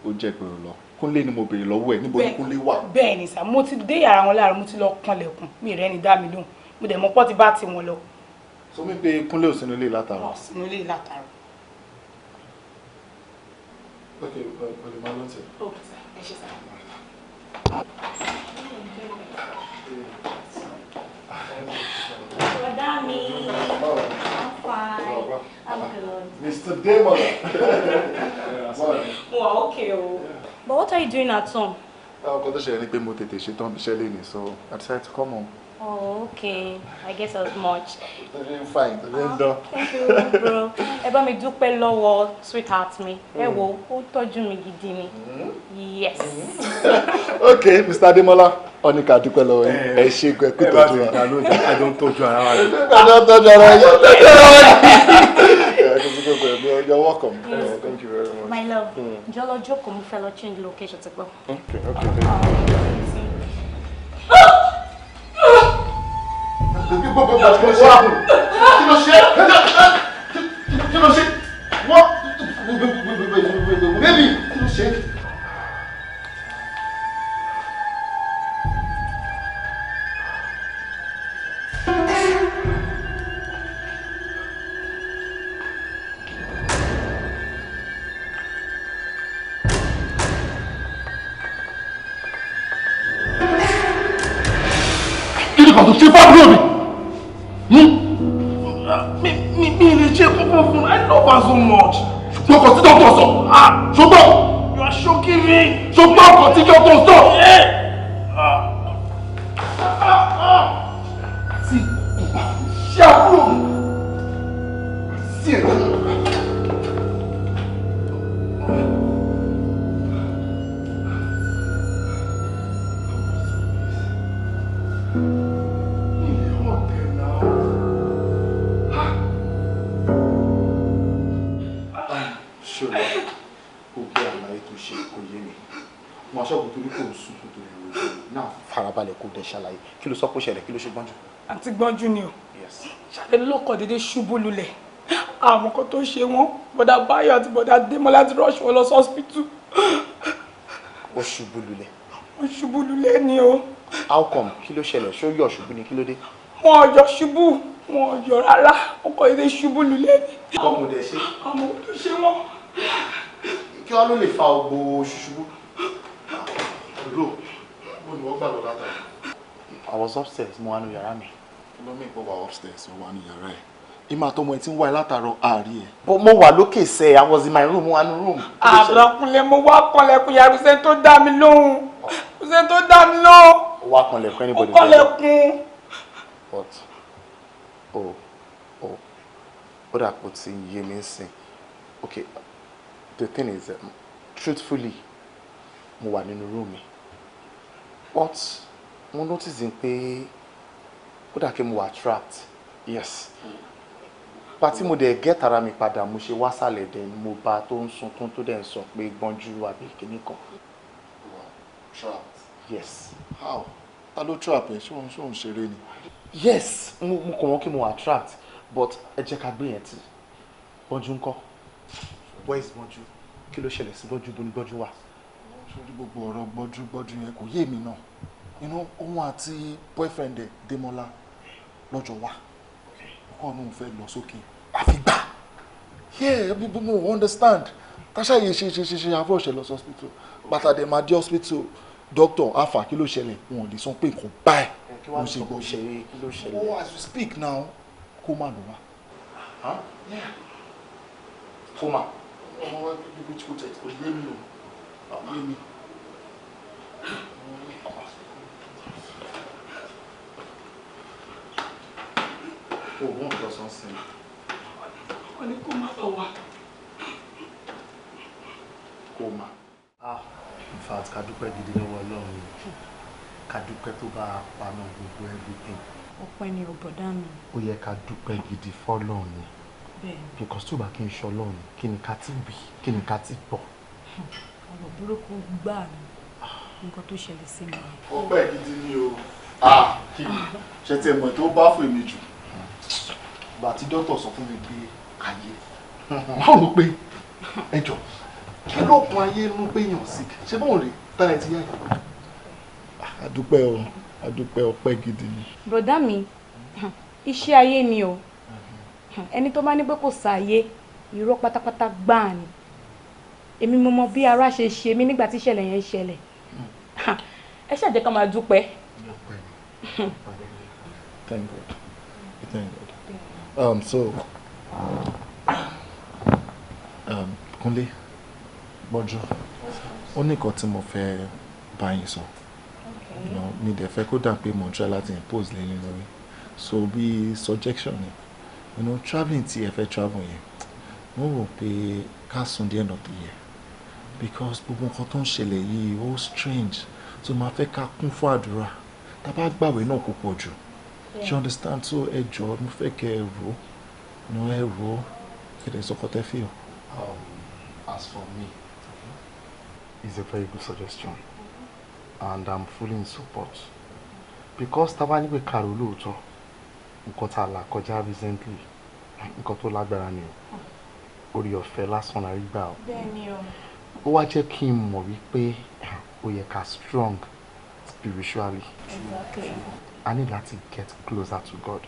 ó jẹ́ gbèrò lọ? Kúnlé ni mo béèrè lọ́wọ́ ẹ̀, níbo ni Kúnlé wà? Bẹ́ẹ̀ ni sà, mo ti dé yàrá wọn láàárọ̀, mo ti lọ kanlẹ̀kùn, mi rẹ́ ni dá mi lóhùn. Mo dẹ̀ mọ̀ pọ́ ti bá ti wọn lọ. So mean pé Kúnlé ò sínú ilé látàárọ̀? Wọn sínú ilé látàárọ̀. Ok, o lè máa lọ tẹ̀. Ok sà, ẹ ṣé sà. Bọ̀dá mi, I'm fine. I'm good. Mr. Damon. Mo wà okay o. But what are you doing at home? Ọkọ tó ṣẹlẹ̀ ni pé mo tètè ṣetán iṣẹ́ léni, so I decided to come home. Oh, okay. I guess as much. Torí ń fine, torí ń dán. Thank you, bro. Ẹ bá mi dúpẹ́ lọ́wọ́ sweetheart mi. Ẹ wo, ó ń tọ́jú mi gidi ni. Yes. Ok, Mr. Ademola, ó ní ká dúpẹ́ lọ́wọ́ yín. Ẹ ṣe gan, ẹ kú Ẹ bá tọ́jú ti wa. dá lóúnjẹ, àjọ ń tọ́jú ara wa ni. Àjọ ń tọ́jú ara wa, yóò tọ́jú ara wa ni. Yeah, kò sí gbogbo ẹ̀, you're welcome. Yes. Yeah, thank you very much. My love, jọ̀ọ́ lọ jókòó, mo fẹ́ lọ change location ti gbọ́. Okay, thank you. Kí ló ṣe? Kí ló ṣe? Wọ́n baby, kí ló ṣe? Kí ni kò tó ṣe fábúrò mi? Mi lè ṣe púpọ̀ fún. I love her so much. Ṣùgbọ́n kò sí dọ́kítọ̀ sọ. Ṣùgbọ́n. You are shocking me. Ṣùgbọ́n kò sí dọ́kítọ̀ sọ. Sí, ṣé àbúrò mi? Torí kò ń sunkún torí rẹ̀ náà, farabalẹ̀ kó dẹ̀ ṣàlàyé. Kí ló sọ pé ó ṣẹlẹ̀? Kí ló ṣe Gbọ́njú? Àǹtí Gbọ́njú ni o. Yes. Ṣàdédé ló kọ̀ déédéé ṣubú lulẹ̀. Àwọn kan tó ṣe wọ́n, bọ̀dà Báyọ̀ àti bọ̀dà Démọ́lá ti rush wọn lọ sí hospital. Ó ṣubú lulẹ̀? Wọ́n ṣubú lulẹ̀ ni o. How come? Kí ló ṣẹlẹ̀? Ṣó yọ̀ ṣubú ni? Kí ló dé? Wọn ò yọ̀ ṣubú, wọn ò yọ̀ rárá. Wọ́n kọ̀ déédéé ṣubú lulẹ̀ ni. Kọ́kùn dẹ̀ ṣe. Àwọn tó ṣe wọ́n. Kí wọ́n ló lè fa ògbó ṣuṣubú? Bro, mo ní wọ́n gbà lọ látara. I was upstairs, mo wà nínú yàrá mi. Kí ló mú ìpọ̀ wà upstairs, ó wà ní yàrá ẹ̀? Ìmọ̀ àtọmọ ẹ̀ tí ń wá ẹ látàárọ̀, àárí ẹ̀. But mo wà lókè sẹ́, I was in my room, mo wà nínú room. Àbúrákúnlé, mo wá kanlẹ̀kùn yàrá, kò tó dá mi lóhùn. Kò tó dá mi lóhùn. Ó wá kanlẹ̀kùn, anybody? Ó kanlẹ̀kùn. But oh, ó dà kó ti yé mi sìn. Okay, the thing is, truthfully, mo wà nínú room mi. But mo notice pé ó dà kí mo wà trapped. Yes. Pàtí mo dẹ̀ get ara mi padà, mo ṣe wá sàlẹ̀ dẹ̀ ni mo bá tó ń sunkún, tó dẹ̀ ń sọ pé Gbọ́njú àbí kinní kan. Trapped? Yes. How? Ta ló trap ẹ? Ṣé òun ṣeré ni? Yes, mo kàn wọ́n kí mo wà trapped, but ẹ jẹ́ ká gbé yẹn tì. Gbọ́njú ńkọ́? Where is Gbọ́njú? Kí ló ṣẹlẹ̀ sí Gbọ́njú? Bo ni Gbọ́njú wà? Sórí gbogbo ọ̀rọ̀ Gbọ́njú Gbọ́njú yẹn, kò yé mi náà. Inú òun àti boyfriend ẹ̀ Démọ́lá lọ́jọ́ wá. Ọkọ náà fẹ́ lọ sókè. Àfi gbà. Yeah, bí mo understand. Táṣà yìí ṣe ṣe ṣe ṣe àfọ̀ṣẹ lọ sí hospital. Bàtà dẹ̀ máa dé hospital. Doctor afa, kí ló ṣẹlẹ̀? Wọn ò lè sọ pé nǹkan báyìí Kí wàá ló ṣe sọ pé Gbọ́njú. ṣe? Kí ló ṣẹlẹ̀? Oh, as we speak now, coma ló wà. Coma? Ọmọ wa bí kò tẹ̀ kò yé mi o. Kò yé mi. O ò wọ́n lọ sọ sí i. Wọ́n ní kó má bà wá. Coma. Ah, in fact, ká dúpẹ́ gidi lọ́wọ́ Ọlọ́run ni. Ká dúpẹ́ tó bá a paná gbogbo everything. Ọpẹ́ ni o, bọ̀dá mi. Ó yẹ ká dúpẹ́ gidi fọ́lọ́run ni. Bẹ́ẹ̀. Because tó bá kí n ṣe Ọlọ́run, kí ni ká ti wí, kí ni ká ti gbọ́? Ọ̀rọ̀ burúkú gbáà ni nǹkan tó ṣẹlẹ̀ sí mi. Ọpẹ́ gidi ni o. Ah, kí ni ṣe tí ẹ mọ̀ tó bá fún èmi jù? Ìgbà tí dókítà sọ fún mi pé ayé, wọ́n rò pé ẹ jọ, kí ló kun ayé mú pé yàn sick? Ṣé bóun rè tára ẹ ti yá yìí? A dúpẹ́ o, a dúpẹ́, ọpẹ́ gidi ni. Bọ̀dá mi, iṣẹ́ ayé ni o. Ẹni tó bá ní pé kò sáyé, irọ́ pátápátá gbáà ni. Èmi mo mọ bí ara ṣe ṣe mí nígbà tí ìṣẹ̀lẹ̀ yẹn ṣẹlẹ̀. Ẹ ṣáà jẹ́ ká máa dúpẹ́. Thank God, thank God. So Kúnlé, Gbọ́njú, ó ní nǹkan tí mo fẹ́ bá yín sọ. Mi dẹ̀ fẹ́ kó dà pé mo ń try láti impose lẹ́yìn lórí, so bí suggestion ni, travelling tí ẹ fẹ́ travel yẹn, mo rò pé ká sún the end of the year, because gbogbo nǹkan tó ń ṣẹlẹ̀ yìí, ó strange. So máa fẹ́ ká kún fún àdúrà, tá a bá gbàwé náà kó pọ̀ jù. You understand? So ẹ jọ̀ọ́, mo fẹ́ kẹ́ ẹ rò ó, ẹ rò ó, kí ẹ sọ kọ́tẹ́ fíò. As for me, it's a very good suggestion and I'm fully in support, because tá a bá ní pé kàró lóòótọ́, nǹkan tá a là kọjá recently, nǹkan tó lágbára ni o. Orí ọ̀fẹ́ lásán la rí gbà o. Bẹ́ẹ̀ni o. Ó wá jẹ́ kí n mọ̀ wípé ó yẹ ká strong spiritually. I need láti get closer to God.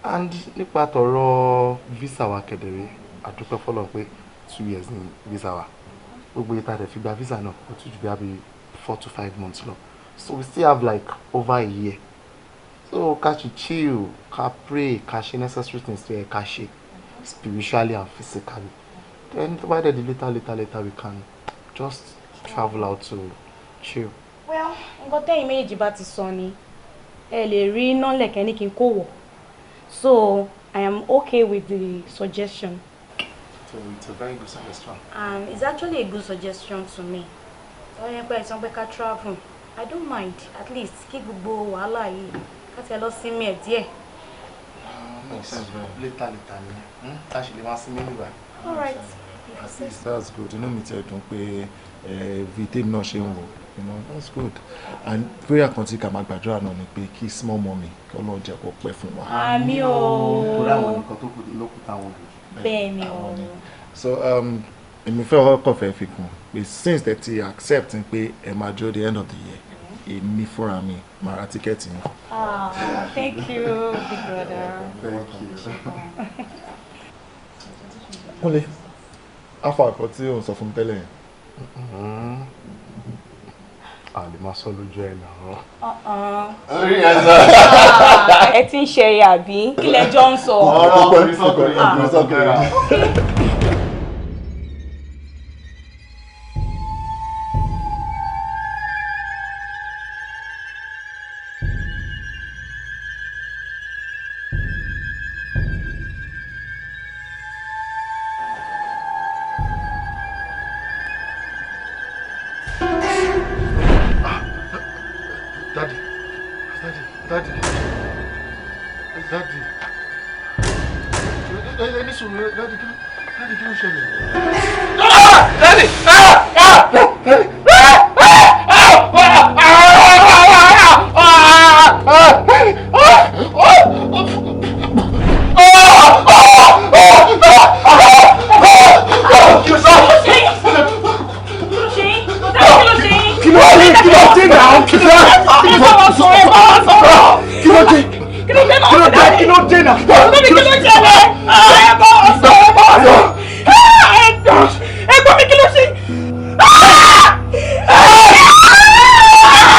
And nípa tọ̀rọ̀ visa wa kẹ̀dẹ̀rẹ́, àdúpẹ́ fọlọ́run pé 2 years ní visa wa. Gbogbo ìta rẹ̀ fi gba visa náà, ó tún ju bí i 4 to 5 months lọ, so we still have like over a year. So ká ṣe chill, ká pray, ká ṣe necessary things tó yẹ ká ṣe spiritually and physically. Then tó bá dẹ̀ di later, later, later, we can just travel out to chill. Well, nǹkan tẹ́yìn méjèèjì bá ti sọ ni, ẹ lè rí iná lẹ̀kẹ́ ní kí n kó wọ̀, so I am okay with the suggestion. So it's a very good suggestion. And it's actually a good suggestion to me. Wọ́n yẹn pé ẹ̀sán pé ká travel, I don't mind. At least kí gbogbo wàhálà yìí, ká tiẹ̀ lọ sinmi ẹ̀ díẹ̀. Makes sense, very. Later, later ni a ṣe lè máa sinmi nígbà. All right. At least that's good. Inú mi ti ẹ̀ dùn pé bí tèmi náà ṣe ń wò. That's good. And prayer kan tí ká máa gbàdúrà náà ni pé kí small mommy kí Ọlọ́run jẹ́ kó pẹ́ fún wa. Àmín o. Torí àwọn nìkan tó kù ló kù táwọn òbí. Bẹ́ẹ̀ ni o. So èmi fẹ́ ọkọ̀ fẹ́ fi kún pé since that you accept pé ẹ máa jó the end of the year, èmi fúnra mi máa ra ticket yín. Ah, thank you, big brother. Thank you. Kúnlé, afa àkọ́ tí ò ń sọ fún mi tẹ́lẹ̀ yẹn. A lè máa sọ lójú ẹ náà. Orí ẹ sọ. Ẹ ti ń ṣeré àbí? Kí lẹ jọ ń sọ? Ọ̀rọ̀ ọkùnrin sọ́kùnrin ọkùnrin sọ́kùnrin. Daddy, daddy, daddy, daddy, ẹ ní sùúrù, daddy, kí ló, daddy, kí ló ṣẹlẹ̀? Daddy! Ah! Ah! Daddy! Ah! Ah! Ah! Ah! Kí ló dé? Kí ló dé náà? Kí ló dé? Kí ló dé? Kí ló dé? Kí ló dé? Kí ló dé náà? Bébí, kí ló ṣẹlẹ̀? Ẹ bá wa sọ, ẹ bá wa sọ. Ẹ̀gbọ́n mi, kí ló ṣe?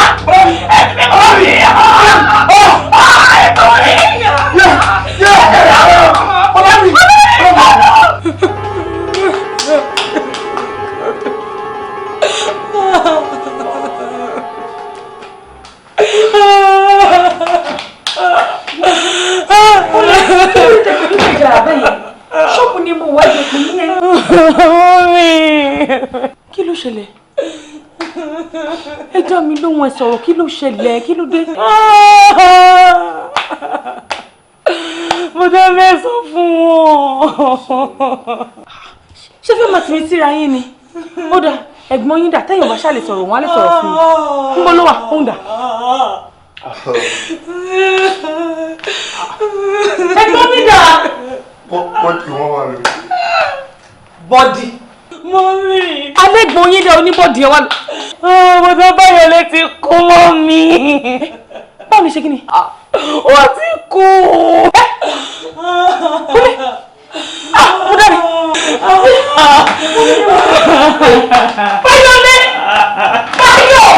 Ẹ̀gbọ́n mi! Ẹ̀gbọ́n mi! Ṣọ́ọ̀bù ni mo wá jẹ ní ẹ. Kí ló ṣẹlẹ̀? Ẹ dá mi lóhùn, ẹ sọ̀rọ̀, kí ló ṣẹlẹ̀? Kí ló dé? Mo dá mẹ́sàn fún wọn. Ṣé fẹ́ máa tì mí síra yín ni? Ó dà, ẹ̀gbọ́n yín dà, tẹ́yìn ò bá ṣáà lè sọ̀rọ̀, wọ́n á lè sọ̀rọ̀ fún mi. Ń bọ́ ló wà, ó ń dà. Ẹ̀gbọ́n mi dà. Bọ́dì wọ́n wà lórí. Bọ́dì. Mọ́mí. Alẹ́gbọ̀n yín dà, oníbọ̀dì ẹ̀ wà lọ. Mo tó báyọ̀ lé ti kú mọ́ mi. Báwo ni ṣe kí ni? Ó ti kú. Kúnlẹ̀. Ah, mo dá mi. Báyọ̀lé! Báyọ̀!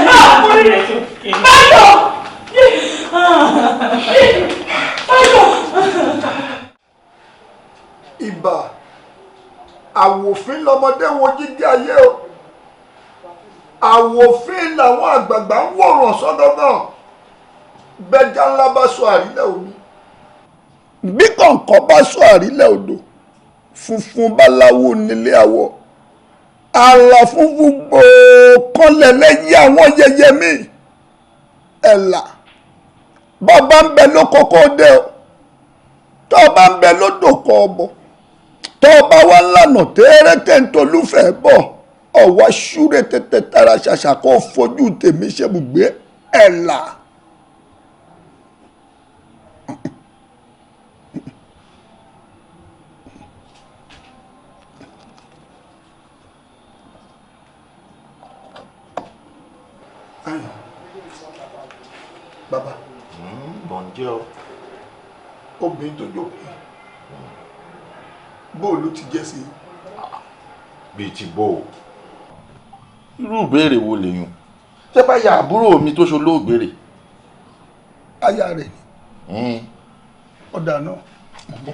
Báyọ̀! Báyọ̀! Ìbà àwòfín lọmọdé wo jíjí ayé o, àwòfín làwọn àgbààgbà ń wòrán sọ́dọ̀ náà. Bẹ́jà ńlá bá sọ àrílẹ̀ omi, bí kọ̀ǹkọ̀ bá sọ àrílẹ̀ odò, funfun báláwo nílé àwọ̀, àlà funfun gbòó kọ́lẹ̀ lẹ́yìn àwọn yẹyẹ mi. Ẹ̀là bàbá ń bẹ lóko kó dé o, tó o bá ń bẹ lódò kó o bọ̀, tó o bá wà lànà tẹ́rẹ́tẹ́ ń tolúfẹ́ bọ̀, ọ̀wá ṣúré tètè tara ṣàṣà kó o fojú tèmi ṣebùgbé. Ẹ̀là. Bàbá. Bọ̀njẹ́ o. Obìnrin tó jókòó yìí, bóòlù ti jẹ́ sí i? Bíi ti bó o. Irú ìbéèrè wo lèyùn? Ṣé bá ya àbúrò mi tó ṣolóògbé rè? Aya rẹ̀ ni. Ọ̀dà náà mọ̀ bọ́.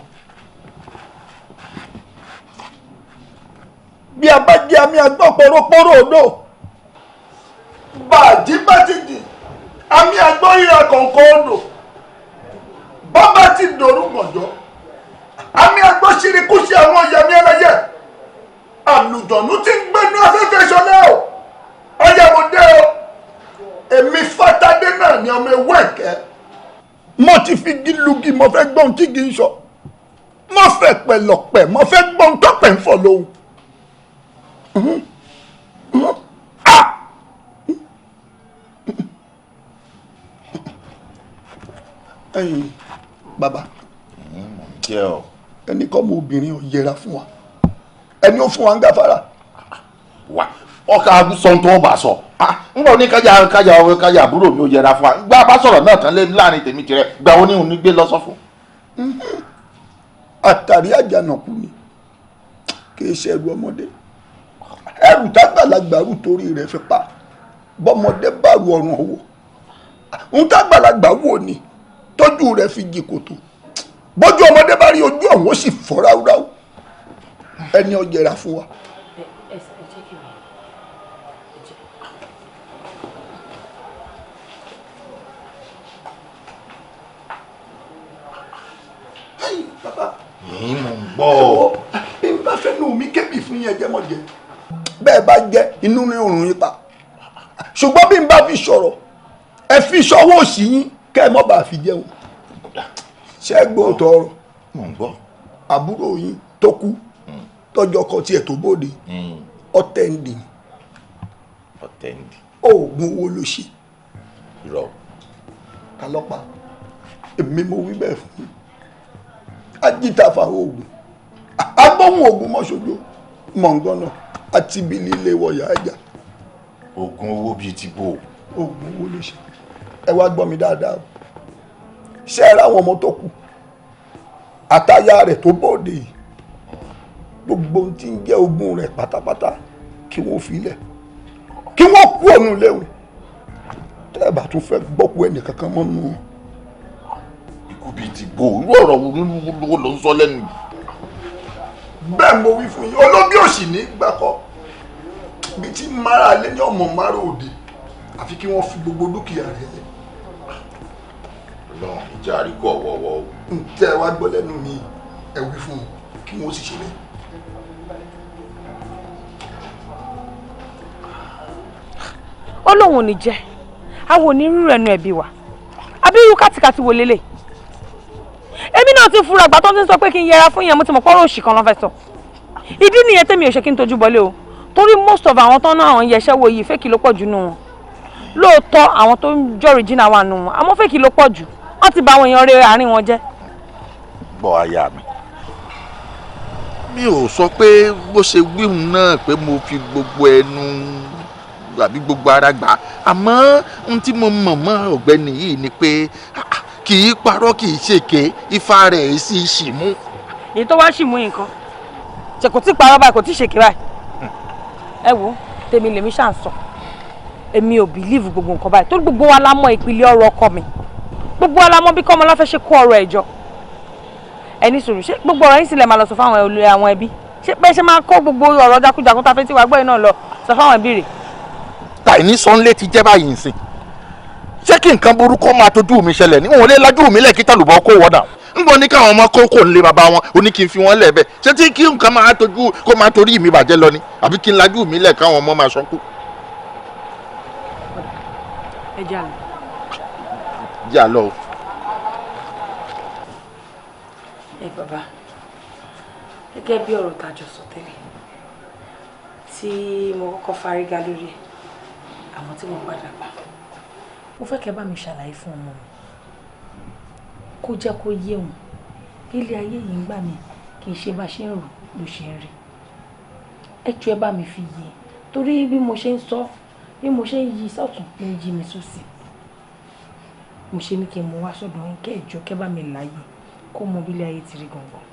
Bí a bá jẹ́ àmì àgbọ̀ pòròpórò odò, bàjí bá ti dì, àmì àgbọ̀ ríra kọ̀ọ̀kan odò, bọ́bá ti dòrú gànjọ́, àmì àgbọ̀ ṣirikúṣe àwọn ìyàmí ẹlẹ́yẹ, àlùjọ̀nú ti ń gbénú afẹ́fẹ́ ṣọlẹ́ o. Ọyẹ mo dé o, èmi Fátádé náà ni ọmọ ewé ẹ̀kẹ́. Mo ti fi gílùgì, mo fẹ́ gbọ́n tí kì í sọ, mo fẹ́ pẹ̀lọ̀pẹ̀, mo fẹ́ gbọ́n tọ́pẹ̀ ń fọ̀ lóhùn. Ẹ̀yin bàbá. Jẹ́ ọ. Ẹni kọ́ mọ obìnrin ò yẹra fún wa, ẹni ó fún wa ń gáfárà. Wà ọkà sọ tó bá sọ n bọ ní kájà kájà kájà àbúrò mi ò yẹra fún wa, gbá bá sọ̀rọ̀ náà tán lé láàrin tèmi tirẹ̀, gbà ó ní òun ní gbé lọ sọ fún. Àtàrí àjànàkú ni, kì í ṣe ẹrù ọmọdé, ẹrù tágbàlagbà rù torí rẹ̀ fi pa bọ́mọdé bá rù ọrùn ọwọ́, ń tágbàlagbà wò ni tójú rẹ̀ fi jì kòtò, bójú ọmọdé bá rí ojú ọ̀hún ó sì fọ́ ráúráú, ẹni ó yẹra fún wa. Yìí mò ń gbọ́. Bí n bá fẹ́ nù mí kébì fún yín, ẹjẹ́ mọ̀ jẹ́ bẹ́ẹ̀ bá jẹ́ inú ní òrùn yín pa, ṣùgbọ́n bí n bá fi sọ̀rọ̀ ẹ fi ṣọwọ́ òsì yín kẹ́ ẹ mọ́ bá fi jẹun. Ṣé gbọ́ tọrọ? Mò ń gbọ́. Àbúrò yín tó kú tọ́jọ́ kọ tiẹ̀ tó bóde ọ̀tẹ̀ǹdì. Ọ̀tẹ̀ǹdì. Oògùn owó ló ṣe. Irọ́. Ta ló pa? Èmi mo wí bẹ́ẹ̀ fún yín. Ajítafa oògùn, agbóhùn oògùn mọ́ṣojú mọ̀ngànà àti ibi líle wọ̀yà ẹja. Oògùn owó bíi ti bò. Oògùn owó ló ṣe. Ẹ wá gbọ́ mi dáadáa o. Ṣé ẹ ráwọn ọmọ tó kù àtaya rẹ̀ tó bóde yìí, gbogbo ohun tí ń jẹ́ ogún rẹ̀ pátápátá kí wọ́n fi lẹ̀, kí wọ́n kú òun léwu, tẹ́ ẹ bá tún fẹ́ gbọ́kú ẹnì kankan mọ́ nù. Ikú bíi ti bò, irú ọ̀rọ̀ wo ló ń sọ lẹ́nu yìí? Bẹ́ẹ̀ mo wí fún yín, olóbí òsì ní gbàkọ́ bí tí mara lé ní ọmọ mara òde, àfi kí wọ́n fi gbogbo dúkìá rẹ̀ lẹ̀. Ọlọ́run ìjà àríkú ọ̀wọ̀ọ̀wọ̀ o. Ǹtẹ́ ẹ wá gbọ́ lẹ́nu mi, ẹ wí fún un kí wọ́n sì ṣe bẹ́ẹ̀. Ó lóun ò ní jẹ́ àwọn onírúurú ẹnu ẹ̀bí wa, àbí irú kàtìkàtì wo lélẹ̀? Èmi náà ti fura àgbà tó ti ń sọ pé kí n yẹra fún yẹn, mo ti mọ̀ pọ́rọ̀ òṣì kan ló fẹ́ sọ. Ìdí nìyẹn tèmi ò ṣe kí n tojú bọlé o, torí most of àwọn tó ń ná àwọn yẹṣẹ́ wo yìí fẹ́kì ló pọ̀ jù nù wọn. Lóòótọ́ àwọn tó ń jọ original wà nù wọn, àmọ́ fẹ́kì ló pọ̀ jù, wọ́n ti bà àwọn èèyàn rere àárín wọn jẹ́. Gbọ́ aya mi, mi ò sọ pé bó ṣe wíhun náà pé mo fi gbogbo ẹnu àbí gbogbo ara gbà, àmọ́ ohun tí mo mọ̀ mọ́ ọ̀gbẹ́ni yìí ni pé kì í parọ́, kì í ṣèké, ifá rẹ̀ sì ṣì mú. Èyí tó wá ṣì mú nǹkan ṣe kò tí ì parọ́ báyìí, kò tí ì ṣèké báyìí. Ẹ wo tèmi lèmi ṣà ń sọ, èmi ò bìlíìfù gbogbo nǹkan báyìí, torí gbogbo wa la mọ̀ ìpìlẹ̀ ọ̀rọ̀ ọkọ mi, gbogbo wa la mọ̀ bí Kọ́mọláfẹ́ ṣe kó ọ̀rọ̀ ẹ̀ jọ. Ẹni sùúrù, ṣé gbogbo ọ̀rọ̀ yín sì lè máa lọ sọ fáwọn olè àwọn ẹbí? Ṣé pé ṣé máa kó gbogbo ọ̀rọ̀ jákújákú tá a fẹ́ tí wàá gbọ́ yìí náà lọ sọ fáwọn ẹbí rẹ̀? Tàìní sọ́nlé ti jẹ́ báyìí nsìn, ṣé kí nǹkan burúkú máa tójú mi ṣẹlẹ̀ ní òun lè lajú mi lẹ̀ kí tàlùbọ̀ kó wọ́dà ń bọ̀ ní káwọn ọmọ kókó ń lé bàbá wọn, ó ní kí n fi wọ́n lẹ̀ bẹ́ẹ̀, ṣé tí kí nǹkan máa tójú kó máa torí mi bàjẹ́ lọ ni, àbí kí n lajú mi lẹ̀ káwọn ọmọ máa ṣọ́kú. Ẹ jẹ́ àlọ́. Jẹ́ àlọ́ o. Ẹ bàbá, gẹ́gẹ́ bí ọ̀rọ̀ tàjọ sọ tẹ́lẹ̀ tí mo kọ́kọ́ fárígá lórí ẹ̀, àwọn tí mo padà gbà, mo fẹ́ kẹ́ bá mi ṣàlàyé fún ọmọ mi kó jẹ́ kó yé òun ilé ayé yìí ń gbà mí, kì í ṣe bá ṣe ń rò ló ṣe ń rí. Ẹ jọ̀ọ́ ẹ bá mi fi yé, torí bí mo ṣe ń sọ, bí mo ṣe ń yí sọ́tún ló ń yí mi sósì. Mo ṣe ní kí n mú wá sọ́dọ̀ yín kẹ́ ẹ jọ̀ọ́ kẹ́ bá mi láàyè kó mọ bí ilé ayé ti rí gangan.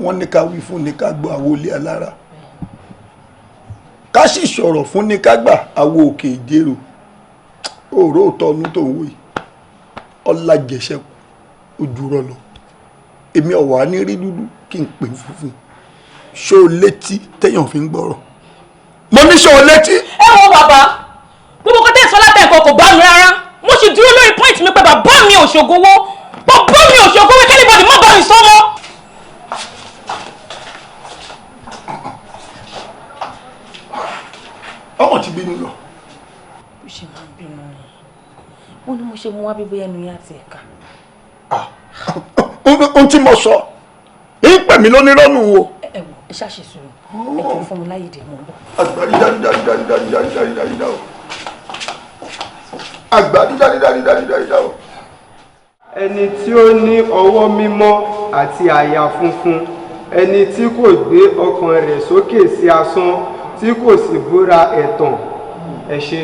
Wọ́n ní ká wí fún ní ká gbọ́ àwo ilé alára, ká sì sọ̀rọ̀ fún ní ká gbà àwo òkè ìjérò. Òró tọnu tó ń wò yìí ọlá jẹsẹkù ojú rọ lọ, èmi ọ̀wà ní rí dúdú kí n pè funfun. Ṣó o létí téèyàn fi ń gbọ́rọ̀? Mo ní ṣó o létí. Ẹ wo bàbá, gbogbo kọ́tẹ́ ìsọlá tẹ̀ nǹkan kò bá mi rárá. Mo sì dúró lórí point mi pé bàbá mi ò ṣògowó, bàbá mi ò ṣògowó, kẹ́lẹ́bọ̀dì má bá mi sọ mọ́. Ọmọ ti bínú lọ. Bó ṣe máa ń bínú ni wọn ni mo ṣe mú wá bíbóyá ẹnu yẹn àti ẹ̀ka. Ohun tí mo sọ ń pè mí lónírọ́nù o. Ẹ wò, ẹ ṣàṣe sùúrù, ẹ jọ fún mi láyè dé, mò ń bọ̀. Àgbàrí dárí dárí dárí dárí dárí dárí dárí dárí. Àgbà dídá dídá dídá dídá dídá o. Ẹni tí ó ní ọwọ́ mímọ́ àti àyà funfun, ẹni tí kò gbé ọkàn rẹ̀ sókè sí asán, tí kò sì búra ẹ̀tàn. Ẹ ṣé.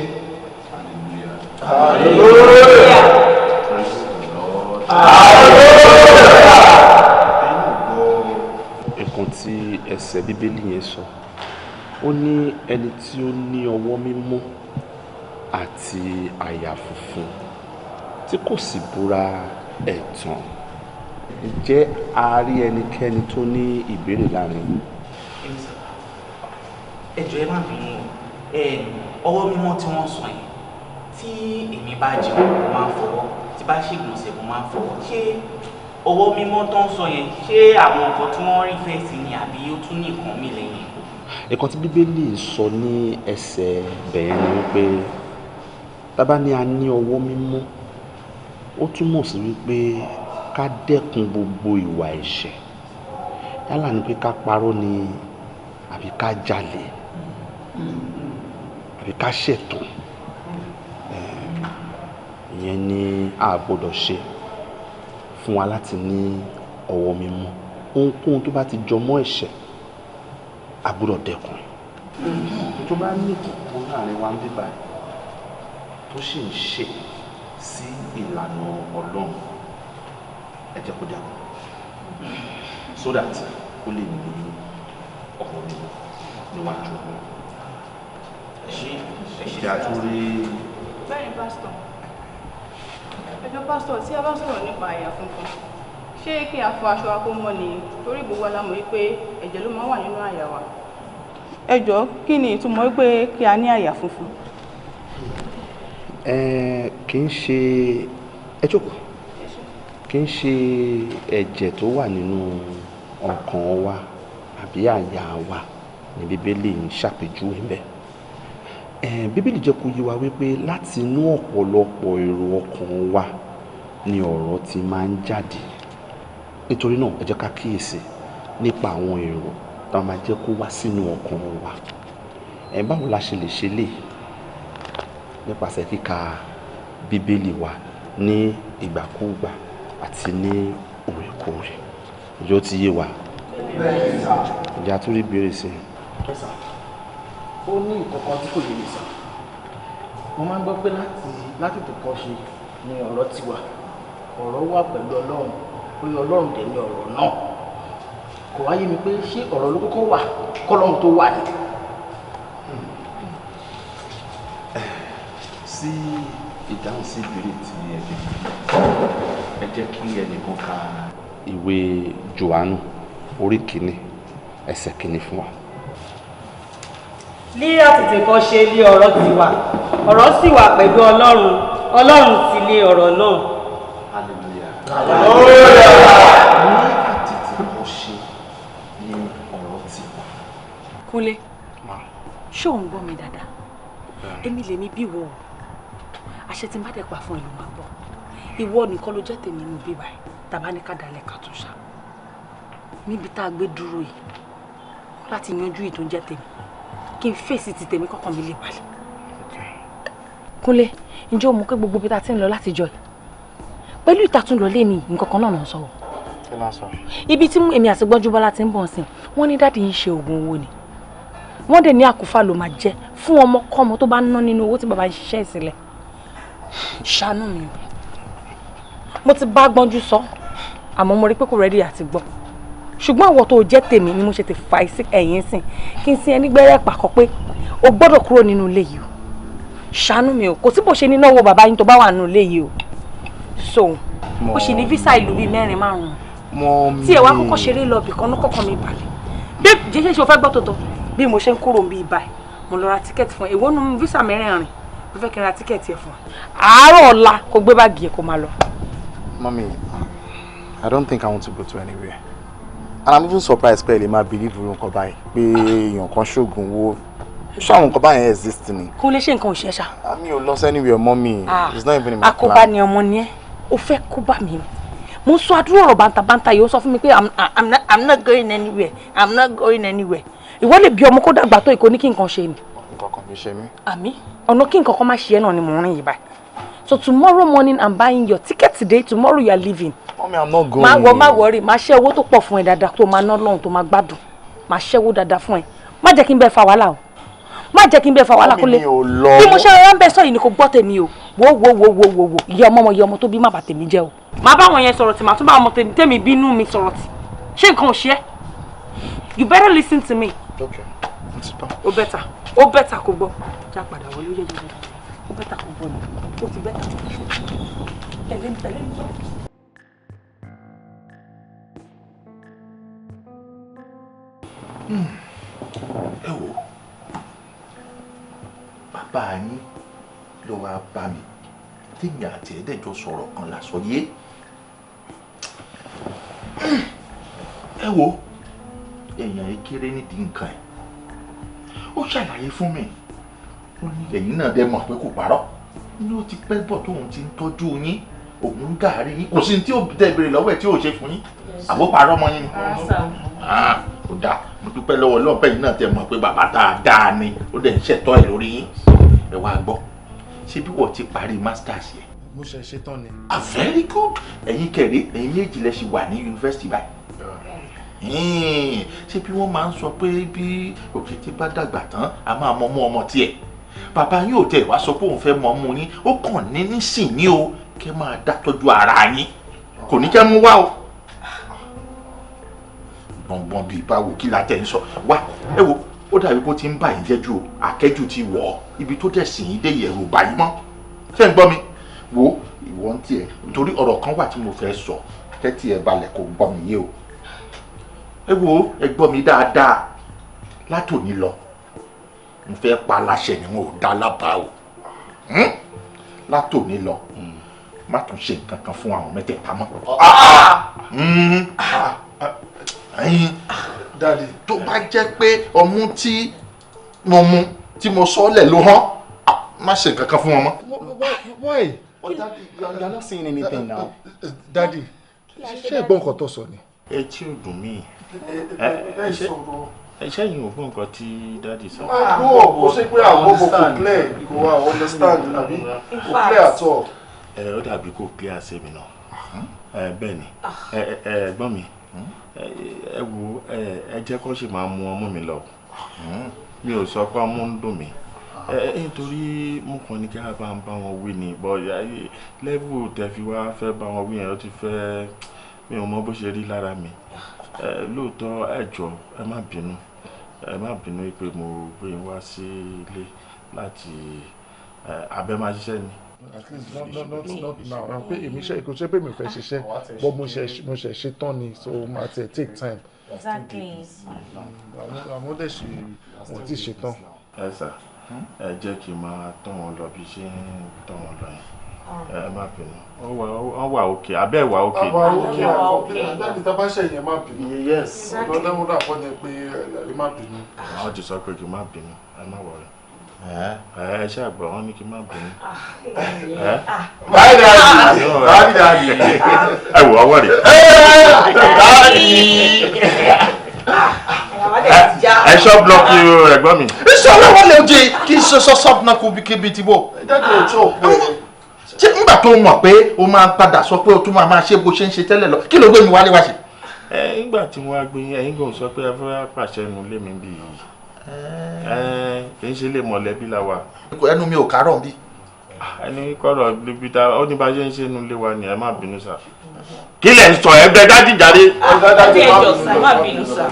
Hallelujah. Hallelujah. Nǹkan tí ẹsẹ̀ Bíbélì yẹn sọ, ó ní ẹni tí ó ní ọwọ́ mímọ́ àti àyà funfun, tí kò sì búra ẹ̀tàn. Ǹjẹ́ a rí ẹnikẹ́ni tó ní ìbéèrè láàrin yín? Ẹ jọ̀ọ́, ẹ má bínú o. Ọwọ́ mímọ́ tí wọ́n sọ yẹn, tí èmi bá jẹun, mo máa ń fọwọ́, tí bá ṣègbọ̀nsẹ̀, mo máa ń fọwọ́. Ṣé ọwọ́ mímọ́ tó ń sọ yẹn, ṣé àwọn nǹkan tí wọ́n rí fẹ́ sí ni, àbí ó tún ní nǹkan míì lẹ́yìn? Nǹkan tí Bíbélì sọ ní ẹsẹ̀ bẹ̀yẹn ni wípé tá bá ní a ní ọwọ́ mímọ́, ó túmọ̀ sí wípé ká dẹ́kun gbogbo ìwà ẹ̀ṣẹ̀, yálà ni pé ká parọ́ ni, àbí ká jalè, àbí ká ṣẹ̀tàn. Ìyẹn ni a gbọ́dọ̀ ṣe fún wa láti ní ọwọ́ mímọ́. Ohunkóhun tó bá ti jọ mọ́ ẹ̀ṣẹ̀, a gbọ́dọ̀ dẹ́kun. Tó bá ní kankan láàrin wa ń bíbá tó sì ń ṣe sí ìlànà Ọlọ́run, ẹ jẹ́ kó dẹ́kun so that ó lè ní ọwọ́ mímọ́ níwájú Ọlọ́run. Ìjà tó rí. Bẹ́ẹ̀ni, pásítọ̀. Ẹ jọ̀ọ́ pásítọ̀, tí a bá sọ̀rọ̀ nípa àyà funfun, ṣé kí a fọ aṣọ wa kó mọ́ ni? Torí gbogbo wa la mọ̀ wípé ẹ̀jẹ̀ ló máa ń wà nínú àyà wa. Ẹ jọ̀ọ́, kí ni ìtumọ̀ wípé kí a ní àyà funfun? Ẹ kì í ṣe, ẹ jókòó, kì í ṣe ẹ̀jẹ̀ tó wà nínú ọkàn wa àbí àyà wa ní Bíbélì ń ṣàpèjúwe ńbẹ̀. Bíbélì jẹ́ kó yé wa wípé láti inú ọ̀pọ̀lọpọ̀ èrò ọkàn wa ni ọ̀rọ̀ ti máa ń jáde. Nítorí náà, ẹ jẹ́ ká kíyèsí nípa àwọn èrò tá a máa jẹ́ kó wá sínú ọkàn wa. Báwo la ṣe lè ṣe lè? Nípasẹ̀ kíka Bíbélì wa ní ìgbàkúùgbà àti ní òrèkóòrè. Ǹjẹ́ ó ti yé wa? Ǹjẹ́ a tún rí ìbéèrè sí i? Ó ní nǹkan kan tí kò yé mi sir. Mo máa ń gbọ́ pé láti tó kọ́ ṣe ni ọ̀rọ̀ ti wà, ọ̀rọ̀ wà pẹ̀lú Ọlọ́run, pé Ọlọ́run dẹ̀ ni ọ̀rọ̀ náà. Kò wá yé mi pé ṣé ọ̀rọ̀ ló kọ́kọ́ wà kọ́lọ́run tó wà ní? Sí ìdáhùn sí ìbéèrè tí ẹ bí, ẹ jẹ́ kí ẹnìkan ka ìwé Jòhánù orí 1 ẹsẹ̀ 1 fún wa. Ní àtètèkọ́ṣe lí ọ̀rọ̀ ti wà, ọ̀rọ̀ sì wà pẹ̀lú Ọlọ́run, Ọlọ́run sì lí ọ̀rọ̀ náà. Hallelujah. Ní àtètèkọ́ṣe ni ọ̀rọ̀ ti wà. Kúnlé, ṣé ò ń gbọ́ mi dáadáa? Èmi lèmi bí wọ o. Àṣẹ tí n bá dẹ̀ pa fún ẹ ló máa gbọ́. Ìwọ nìkan ló jẹ́ tèmi nínú bíbá ẹ̀. Tàbá ní ká dalẹ̀ ká tún ṣá. Níbi tá a gbé dúró yìí, láti yanjú ìtò ń jẹ́ tèmi, kí n fèsì ti tèmi kọ́kàn mi lè balẹ̀. Kúnlé, ǹjẹ́ o mọ̀ pé gbogbo ibi tá a ti ń lọ láti jọ yìí, pẹ̀lú ìtàtún lọ lé ní nǹkan kan náà náà sọ o. Kí ló ń sọ? Ibi tí èmi àti Gbọ́njúbọ́lá ti ń bọ̀ sí, wọ́n ní daddy ń ṣe oògùn owó ni. Wọ́n dẹ̀ ní àkúfà ló máa jẹ́ fún ọmọkọ́mọ tó bá ń ná nínú owó tí bàbá ń ṣiṣẹ́ ìsìnlẹ̀. Ṣàánú mi o. Mo ti bá Gbọ́njú sọ, àmọ́ mo rí pé kò ready àti gbọ́. Ṣùgbọ́n àwọn tó jẹ́ tèmi ni mo ṣe ti fà sí ẹ̀yìn sìn kí n sin ẹni gbẹ́rẹ́ pàkọ́ pé o gbọ́dọ̀ kúrò nínú ilé yìí o. Ṣàánú mi o, kò sí bó ṣe ní náwó bàbá yín tó bá wà nínú ilé yìí o. So ó ṣe ní visa ìlú bíi mẹ́rin márùn-ún tí ẹ wá kọ́kọ́ ṣeré lọ bìkan ní kọ́kọ́ mi balẹ̀. Bí jẹ́jẹ́ ṣe o fẹ́ gbọ́ tòótọ́, bí mo ṣe ń kúrò bí ibà, mo lọ ra ticket fún ẹ. Èwo nu visa mẹ́rẹ̀ẹ̀rin mo fẹ́ kí n ra ticket ẹ fún ẹ? Àárọ̀ ọ̀la, kó gbé báàgì ẹ, kó máa lọ. Mommy, I don't think I want to go to anywhere. And I'm even surprised pé ẹ lè máa believe irú nǹkan báyìí, pé èèyàn kan ṣoògùn owó. Ṣé àwọn nǹkan báyẹn exist ni? Kó lè ṣe nǹkan òṣìṣẹ́ ṣá. Mi ò lọ sí anywhere, Mommy. It's not even in my plan. Àkóbá ni ọmọ ni ẹ́, ó fẹ́ kó bá mi. Mo ń sọ àdúrà ọ̀rọ̀ bàǹtàbàǹtà yìí, ó sọ fún mi pé I'm not going anywhere, I'm not going anywhere. Ìwọ lè bí ọmọ kó dàgbà tó ìkó ní kí nǹkan ṣe ni? Nǹkan kan kì í ṣe mí. Àmì ọ̀nà kí nǹkan kan má ṣe é náà ni mò ń rìn yìí báyìí. So tomorrow morning, I'm buying your ticket today. Tomorrow you are leaving. Mommy, I'm not going. Má wọ, má worry, má ṣe owó tó pọ̀ fún ẹ dáadáa tó máa ná lọ́hùn tó máa gbádùn. Má ṣẹ́wó dáadáa fún ẹ. Má jẹ́ kí n bẹ́ẹ̀ fa wàhálà o. Má jẹ́ kí n bẹ́ẹ̀ fa wàhálà. Mommy, Kúnlé. mi ò lọ. Bí mo ṣe rọra ń bẹ sọ yìí ni kò gbọ́ tèmi o. Wo wo wo wo wo wo, ìyá ọmọ ọmọ, ìyá ọmọ tó bí má bà tèmi jẹ́ o. Má bá wọn yẹn sọ̀rọ̀ tì, má tún bá ọmọ tèmi bínú mi sọ̀rọ̀ tì. Ṣé nǹkan ò ṣe é? You better listen to me. Okay. Mo ti gbọ́. Ó better, ó better kò gbọ́. Já padà wọlé, ó yẹ yẹ yẹ. Ó better kò gbọ́ ni. Ó ti better. Tẹ̀lé mi, tẹ̀lé mi. Ẹ wò, bàbá yín ló wá bá mi tèmi àti ẹ̀ẹ́dẹ́jọ sọ̀rọ̀ kan lásọ yé. Ẹ wo, èèyàn yìí kéré nídìí nǹkan ẹ̀. Ó ṣàlàyé fún mi, ó ní ẹ̀yin náà dẹ́ mọ̀ pé kò parọ́ ní ó ti pẹ́ bọ̀ tóun ti ń tọ́jú yín, òun ń gàárì yín, kò sí ní tí ó dẹ́ béèrè lọ́wọ́ ẹ̀ tí ò ṣe fún yín. Àbó parọ́ mọ́ yín ni? Ah, ó dáa, mo dúpẹ́ lọ́wọ́ ọlọ́pẹ́ yìí náà tẹ mọ̀ pé bàbá dáadáa ni, ó dẹ̀ ń ṣẹ̀tọ́ ẹ̀ lórí yín. Ẹ wá gbọ́, ṣé bí wọ́n ti parí masters yẹn? Mo ṣe ṣetán ni. Ah, very good. Ẹ̀yin kẹ̀rẹ́, ẹ̀yin méjì lẹ ṣì wà ní yunifásitì báyìí. Ṣé bí wọ́n máa ń sọ pé bí òkété bá dàgbà tán, a máa mọ ọmú ọmọ tiẹ̀? Bàbá yín ò tẹ̀ wá sọ pé òun fẹ́ mọ ọmú yín, ó kàn ní nísìnyí o, kẹ́ máa dá tọ́jú ara yín, kò ní kẹ́ mú wá o. Gbọ̀ngbọ̀n bíi báwo? Kí la tẹ̀ ń sọ wá? Ẹ wo, ó dàbí kó ti ń bà yín jẹ́ jù o. Àkẹ́jù ti wọ̀ ọ́ ibi tó dẹ̀ sì yín dé yẹ̀rù bà yín mọ́. Ṣé ń gbọ́ mi? Wo, ìwọ ń tiẹ̀, nítorí ọ̀rọ̀ kan wà tí mo fẹ́ sọ, tẹ́tí ẹ balẹ̀ kó gbọ́ mi yé o. Ẹ wo, ẹ gbọ́ mi dáadáa. Látòní lọ, mo fẹ́ pa aláṣẹ ni, wọn ò dá lábàá o. Látòní lọ, má tún ṣe nǹkan kan fún àwọn mẹ́tẹ̀ẹ̀ta mọ́. Daddy. Tó bá jẹ́ pé ọmú tí mo mu tí mo sọ ọ́ lẹ̀ ló hán, má ṣe nǹkan kan fún wọn mọ́. Why? But Daddy, you are not saying anything now. Daddy, ṣé ẹ gbọ́ nǹkan tó sọ ni? Etí ò dùn mí. Ẹ sọ̀rọ̀. Ṣé yìí ò gbọ́ nǹkan tí daddy sọ? Àgbọ̀ kò ṣe pé àwọn kò clear, kò wá understand àbí kò clear at all. Ẹ ó dàbí kò clear sí mi náà. Ẹ bẹ́ẹ̀ ni, ẹ ẹ ẹ̀gbọ́n mi, ẹ wo, ẹ jẹ́ kó ṣì máa mú ọmú mi lọ. Mi ò sọ pé ọmú ń dùn mí. Ẹ nítorí mo kàn ní kí a bá ń bá wọn wí ni, but level tẹ fi wá fẹ́ bá wọn wí yẹn, ó ti fẹ́, mi ò mọ bó ṣe rí lára mi. Ẹ lóòótọ́, ẹ jọ̀ọ́, ẹ má bínú, ẹ má bínú pé mo gbé yín wá sí ilé láti abẹ́ máa ṣiṣẹ́ ni. At least not now. Pé èmi ṣe kò ṣe pé mi ò fẹ́ ṣiṣẹ́, but mo ṣe ṣetán ni, so ma ti take time. Exactly. Àwọn dẹ̀ ṣe wọ́n ti ṣetán. Ẹ sà, ẹ jẹ́ kí n máa tọ́ wọn lọ bí ṣe ń tọ́ wọn lọ yẹn. Ẹ má bínú, wọ́n wà òkè abẹ́ wà òkè. Àwa òkè, àwa daddy, tá a bá ṣe yẹn, má bínú. Yes. Lọ́dọ̀ dà fọ́ ni pé ẹ má bínú. Àwọn ti sọ pé kí n má bínú, ẹ má worry. Ẹ ṣe àgbà, wọn ní kí n má bínú. Bye, Daddy. Bye, Daddy. Ẹ wò, ọwọ́ rẹ̀. Daddy. Ẹ ṣọ́ blọọkì ẹ̀gbọ́n mi. Iṣẹ́ ọlọ́wọ́ lè jẹ kí n ṣe sọ́sọ́ náà kó bí kébi tí bò. Daddy ò tó pé. Ṣé nígbà tó mọ̀ pé o máa padà sọ pé o tún máa ṣe bó ṣe ń ṣe tẹ́lẹ̀ lọ, kí ló gbé mi wálé wá ṣe? Ẹ nígbà tí wọ́n á gbé yín, ẹ̀yin kò sọ pé ẹ fẹ́ pàṣẹ nu lé mi bí yìí. Ẹ kì í ṣe lè mọ̀lẹ́bí la wà. Ẹnu mi ò kárọ̀ bí. Ẹni kọ́rọ̀ níbi tá ó ní bá ṣe ń ṣe nu lé wa ni, ẹ má bínú sà. Kí lẹ̀ ń sọ? Ẹ bẹ daddy jáde. Daddy, ẹ jọ̀ọ́ sà, ẹ má bínú sà.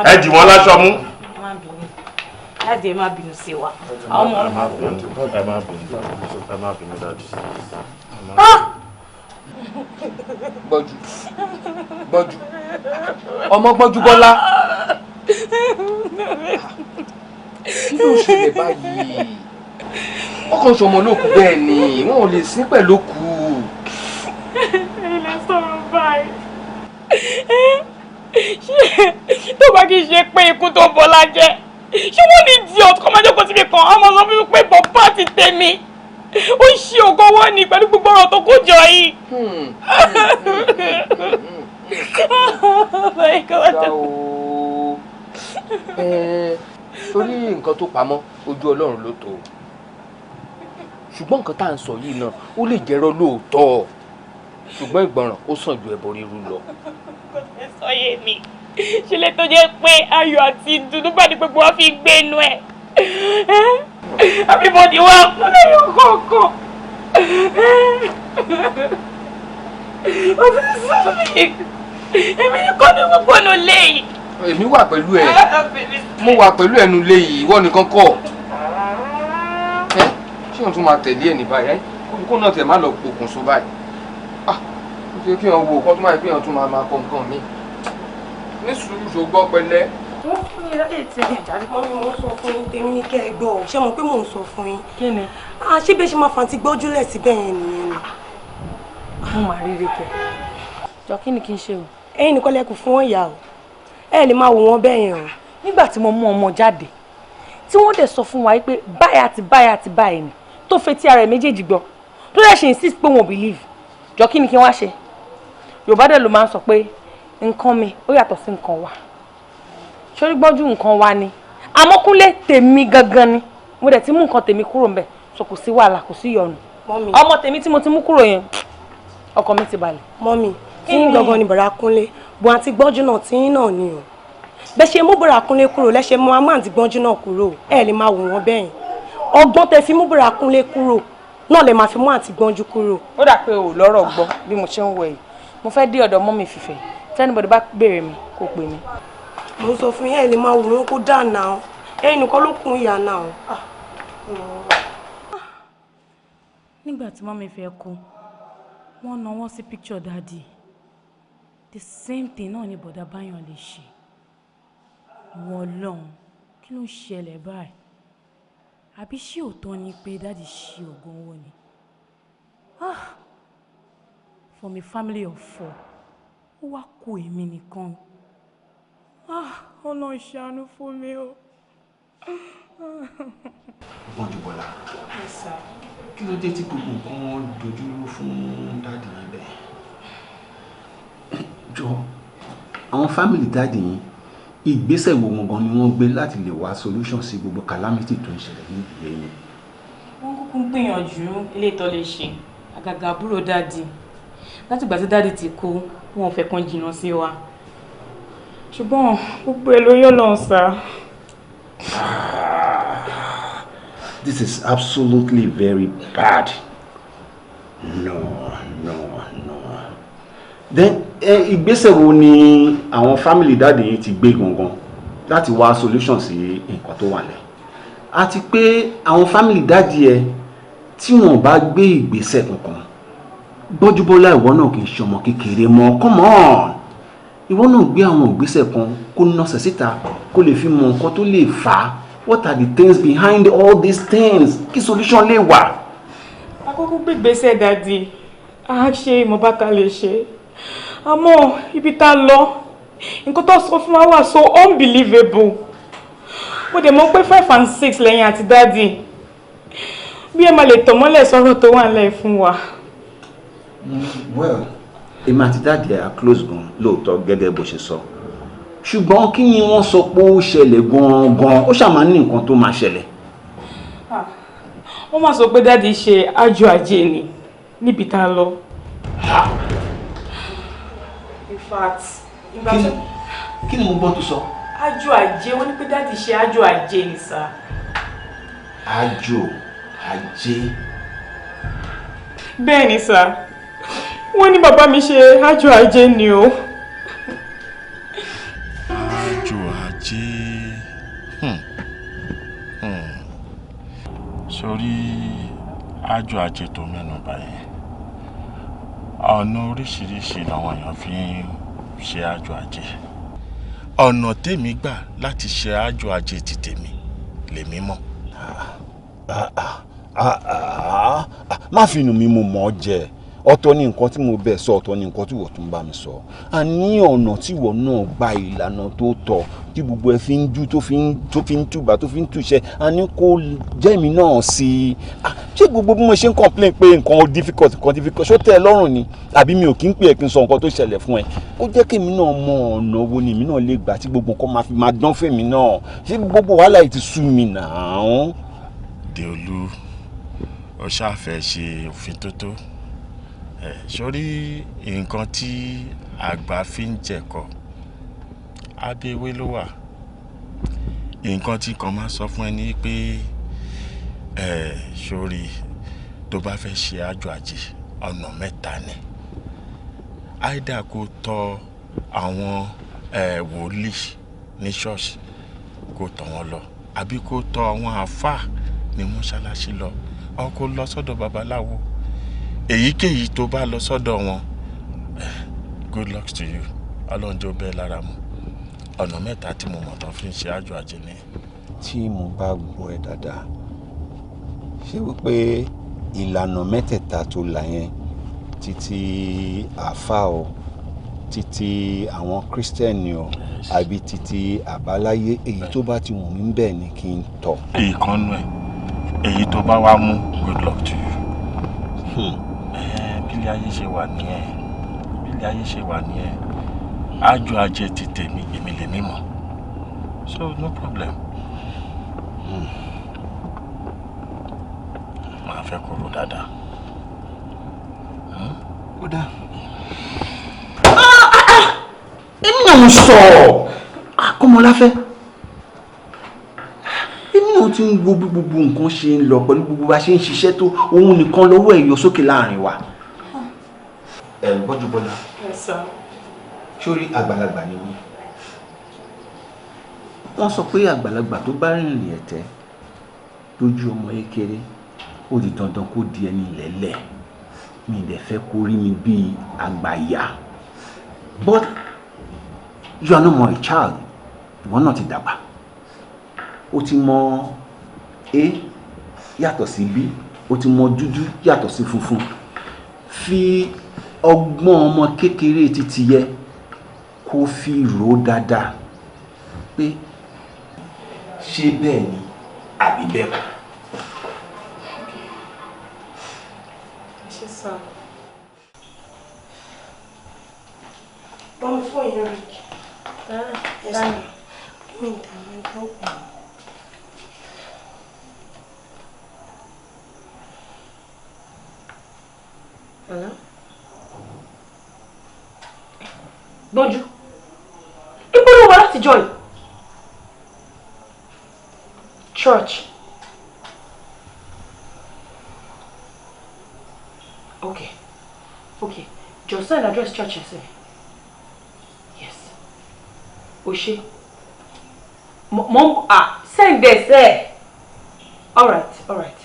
Ẹ dì wọ́n láṣọ mú. Ẹ má bínú. Daddy, ẹ má bínú sí wa. Àwọn Ẹ ọmọ má bínú, ẹ má bínú, ẹ má bínú, daddy. Gbọ́njú, gbọ́njú, ọmọ gbọ́njú bọ́lá, kí ló ṣẹlẹ̀ báyìí? Wọ́n kàn ṣọmọ olóòkú bẹ́ẹ̀ ni, wọn ò lè sín pẹ̀lú òkú. Ilé sọ̀rọ̀ báyìí. Ṣé tó bá kì í ṣe pé ikú tó bọ́lá jẹ́, ṣé wọ́n ní idiot kọ́ máa jókòó síbi kan, ọmọ sọ fún mi pé bàbá ti tèmi ó ṣe ògo owó ni pẹ̀lú gbogbo ọ̀rọ̀ tó kó jọ yìí. Oh my God. Ga o. Ẹ, torí nǹkan tó pamọ́ ojú Ọlọ́run ló tó. Ṣùgbọ́n nǹkan tá à ń sọ yìí náà, ó lè jẹ́rọ́ lóòótọ́, ṣùgbọ́n ìgbọràn ó sàn ju ẹbọ rírú lọ. Sọ yé mi, ṣe lè tó jẹ́ pé ayọ̀ àti ìdùnnú bá ní gbogbo wa fi gbé inú ẹ̀. Everybody wá kú lẹ́yìn kọ̀ọ̀kan. Ó ti sọ mí, èmi nìkan ni mo gbọ́nà léyìí. Èmi wà pẹ̀lú ẹ, mo wà pẹ̀lú ẹnu léyìí, ìwọ nìkan kọ́ ẹ. Ṣé òun tún máa tẹ̀lé ẹ̀ ní báyìí? Ẹ kó náà tẹ̀ má lọ pokùnso báyìí. Ah, ó ti kí wọn wo kó tó máa pé wọn tún máa kọ nǹkan mi ní sùúrù, ṣògbọ́ pẹ̀lẹ́. Wọ́n fún mi láyè tí ẹ̀ jáde. Mummy, mo ń sọ fún yín, tèmi ní kẹ́ ẹ gbọ́ ò. Ṣé mo pé mò ń sọ fún yín? Kí ni? Ah, ṣé bẹ́ẹ̀ ṣe máa fàǹtí gbọ́júlẹ̀ síbẹ̀ yẹn nìyẹn ni? Mo máa rí rí kẹ. Jọ, kí ni kí n ṣe o? Ẹ̀yin nìkan lẹ kù fún wọn ìyá o. Ẹ lè máa wò wọ́n bẹ́ẹ̀ yẹn o. Nígbà tí mo mú ọmọ jáde, tí wọ́n dẹ̀ sọ fún wa pé báyìí àti báyìí àti báyìí ni, tó fetí ara ẹ̀ méjèèjì gbọ́, tó dẹ̀ ṣe insist pé wọn ò believe. Jọ, kí ni kí n wá ṣe? Yorùbá dẹ̀ ló máa ń sọ pé nǹkan mi ó yàtọ̀ sí nǹkan wa. Sórí gbọ́njú nǹkan wa ni. Àmọ́ Kúnlé tèmi gangan ni. Mo dẹ̀ ti mú nǹkan tèmi kúrò ńbẹ̀, so kò sí wàhálà, kò sí ìyọnu. Mummy. Ọmọ tèmi tí mo ti mú kúrò yẹn, ọkàn mi ti balẹ̀. Mummy, tí yín gangan ni bọ̀dá Kúnlé, bọ̀ àǹtí gbọ́njú náà tí yín náà ni o. Bẹ́ẹ̀ ṣe mú bọ̀dá Kúnlé kúrò lẹ́ṣẹ̀ mú amú àǹtí gbọ́njú náà kúrò. Ẹ lè máa wò wọ́n bẹ́ẹ̀ yẹn. Ọgbọ́n tẹ fi mú bọ̀dá Kúnlé kúrò náà lè máa fi mú àǹtí gbọ́njú kúrò. Ó dà pé o lọ́rọ̀ gbọ́ bí mo ṣe ń wẹ̀ yìí. Mo fẹ́ dé ọ̀dọ̀ mummy fìfẹ́. Tí anybody bá béèrè mi, kò pè mí. Mo ń sọ fún yín, ẹ lè máa wò wọ́n kó dà náà. Ẹ̀yin nìkan ló kún ìyá náà. Nígbà tí mummy fẹ́ kú, wọ́n nawọ́ sí picture daddy. The same thing náà ni bọ̀dá Báyọ̀ lè ṣe. Wọ́n lọ́hùn, kí ló ń ṣẹlẹ̀ báyìí? Àbí ṣé òótọ́ ni pé daddy ṣe oògùn owó ni? Ah! From a family of four, ó wá kó èmi nìkan. Ah! Ọlọ́run ṣàánú fún mi o. Gbọ́njúbọ́lá. Yes, sir. Kí ló dé tí gbogbo nǹkan dojúrú fún daddy yín bẹ́ẹ̀? Jọ, àwọn family daddy yín, ìgbésẹ̀ wo gangan ni wọ́n gbé láti lè wá solution sí gbogbo calamity tó ń ṣẹlẹ̀ ní ìdílé yín? Wọ́n kúkú ń gbìyànjú ilé ìtọ́ lè ṣe, àgàgà àbúrò daddy. Látìgbà tí daddy ti kú, wọn ò fẹ́ kàn jìnnà sí wa. Ṣùgbọ́n gbogbo ẹ̀ ló yọ̀ lọ́hùn sá. This is absolutely very bad. No, no, no. Then ìgbésẹ̀ wo ni àwọn family daddy yín ti gbé gangan láti wá solution sí nǹkan tó wà lẹ̀? Àti pé àwọn family daddy ẹ, tí wọ́n bá gbé ìgbésẹ̀ kankan, Gbọ́njúbọ́lá, ìwọ náà kì í ṣe ọmọ kékeré mọ́. Come on, ìwọ náà gbé àwọn ìgbésẹ̀ kan kó nọ́ọ̀sẹ̀ síta, kó lè fi mọ nǹkan tó lè fà á. What are the things behind all these things, kí solution lè wà? Akókó gbégbèsè daddy, a ṣe ìmọ̀ba ta lè ṣe, àmọ́ ibi tá a lọ, nǹkan tó sọ fún wa wà so unbelievable. Mo dẹ̀ mọ̀ pé five and six lẹ́yìn àti daddy, bí ẹ máa lè tàn mọ́lẹ̀ sọ̀rọ̀ tó wà nílẹ̀ fún wa. Well, èmi àti daddy ẹ̀ are close gan lóòótọ́, gẹ́gẹ́ bó ṣe sọ, ṣùgbọ́n kí ni wọ́n sọ pé ó ṣẹlẹ̀ gangan? Ó ṣàmà ní nǹkan tó máa ṣẹlẹ̀. Wọ́n máa sọ pé daddy ṣe ájò ajé ni níbi tá a lọ. In fact, ìgbà tó Kí ni mo gbọ́ tó sọ? Ájò ajé, wọ́n ní pé daddy ṣe ájò ajé ni sá. Ájò ajé? Bẹ́ẹ̀ ni sá, wọ́n ní bàbá mi ṣe ájò ajé ni o. Ájò ajé. Sórí ájò ajé tó mẹ́nu báyẹn, ọ̀nà oríṣiríṣi làwọn èèyàn fi ń ṣe ájò ajé. Ọ̀nà tèmi gbà láti ṣe ájò ajé ti tèmi lèmi mọ̀. Má fi inú mi mo mọ̀ ọ́ jẹ. Ọ̀tọ̀ ni nǹkan tí mo bẹ̀ sọ, ọ̀tọ̀ ni nǹkan tí wọ́n tún bá mi sọ. A ní ọ̀nà tí ìwọ náà gba, ìlànà tó tọ́ tí gbogbo ẹ fi ń jú, tó fi ń túbà, tó fi ń túṣẹ, a ní kó jẹ́ mi náà sí i. Ṣé gbogbo bí mo ṣe ń complain pé nǹkan difficult, nǹkan difficult, ṣó tẹ́ ẹ lọ́rùn ni? Àbí mi ò kí ń pè ẹ́ kí n sọ nǹkan tó ṣẹlẹ̀ fún ẹ? Ó jẹ́ kí èmi náà mọ ọ̀nà wo ni èmi náà lè gbà tí gbogbo nǹkan máa fi máa dán fèmí náà. Ṣé gbogbo wàhálà yìí ti sú mi náà? Deolú, O ṣáà fẹ́ ṣe òfin tó tó ẹ sórí nǹkan tí àgbà fi ń jẹ̀kọ, abẹ́ ewé ló wà. Nǹkan tí kan máa sọ fún ẹ ní pé ẹ sórí, tó bá fẹ́ ṣe àjò ajé, ọ̀nà mẹ́ta ni. Áìdá kó tọ̀ àwọn wòlíì ní ṣọ́ọ̀ṣì, kó tọ̀ wọ́n lọ, àbí kó tọ̀ àwọn àáfàá ní mọ́ṣáláṣí lọ, ọ kó lọ sọ́dọ̀ babaláwo. Èyíkéyìí tó bá lọ sọ́dọ̀ wọn, good luck to you, Ọlọ́run jọ̀ọ́ bẹ́ẹ̀ lára mu. Ọ̀nà mẹ́ta tí mo mọ̀ tán fi ń ṣe àjò ajé ni. Tí mo bá gbọ́ ẹ dáadáa, ṣé wípé ìlànà mẹ́tẹ̀ẹ̀ta tó là yẹn, títí àáfàá o, títí àwọn kírísítẹ́nì o, àbí títí àbáláyé, èyí tó bá ti wù mí bẹ́ẹ̀ ni kí n tọ̀? Ìkànnù ẹ, èyí tó bá wá mú, good luck to you. Bílẹ̀ ayé ṣe wà nìyẹn, bílẹ̀ ayé ṣe wà nìyẹn. Àjò ajé ti tèmi, èmi lè mímọ̀, so no problem. Màá fẹ́ kó rò dáadáa. Ó dáa. Èmi náà ń sọ Kọ́mọláfẹ́, èmi náà ti ń wo bí gbogbo nǹkan ṣe ń lọ pẹ̀lú gbogbo bá ṣe ń ṣiṣẹ́ tó, òun nìkan lọ́wọ́ ẹ̀ yọ sókè láàrin wa. Ẹ gbọ́jú bọ́lá, sórí àgbàlagbà ni mí. Wọ́n sọ pé àgbàlagbà tó bá rìnrìn ẹ̀tẹ́ lójú ọmọ kékeré, ó di dandan kó di ẹni lẹ́lẹ̀. Mi dẹ̀ fẹ́ kó rí mi bíi àgbàyà, but you are no more a child. Ìwọ náà ti dàgbà, ó ti mọ A yàtọ̀ sí B, ó ti mọ dúdú yàtọ̀ sí funfun. Fi ọgbọ́n ọmọ kékeré títí yẹ kó fi rò ó dáadáa pé ṣé bẹ́ẹ̀ ni àbí bẹ́ẹ̀ kọ́. Ṣé sá? Bọ́n fún ìyẹn rẹ̀. Dani, mi dàmú dọ́gbọ̀n. Hello? Gbọ́njú, ibo ló wà láti join? Church. Okay, okay. Just send address church ẹ sí mi. Yes. O ṣe. Mo ah send ẹ sẹ́. All right, all right.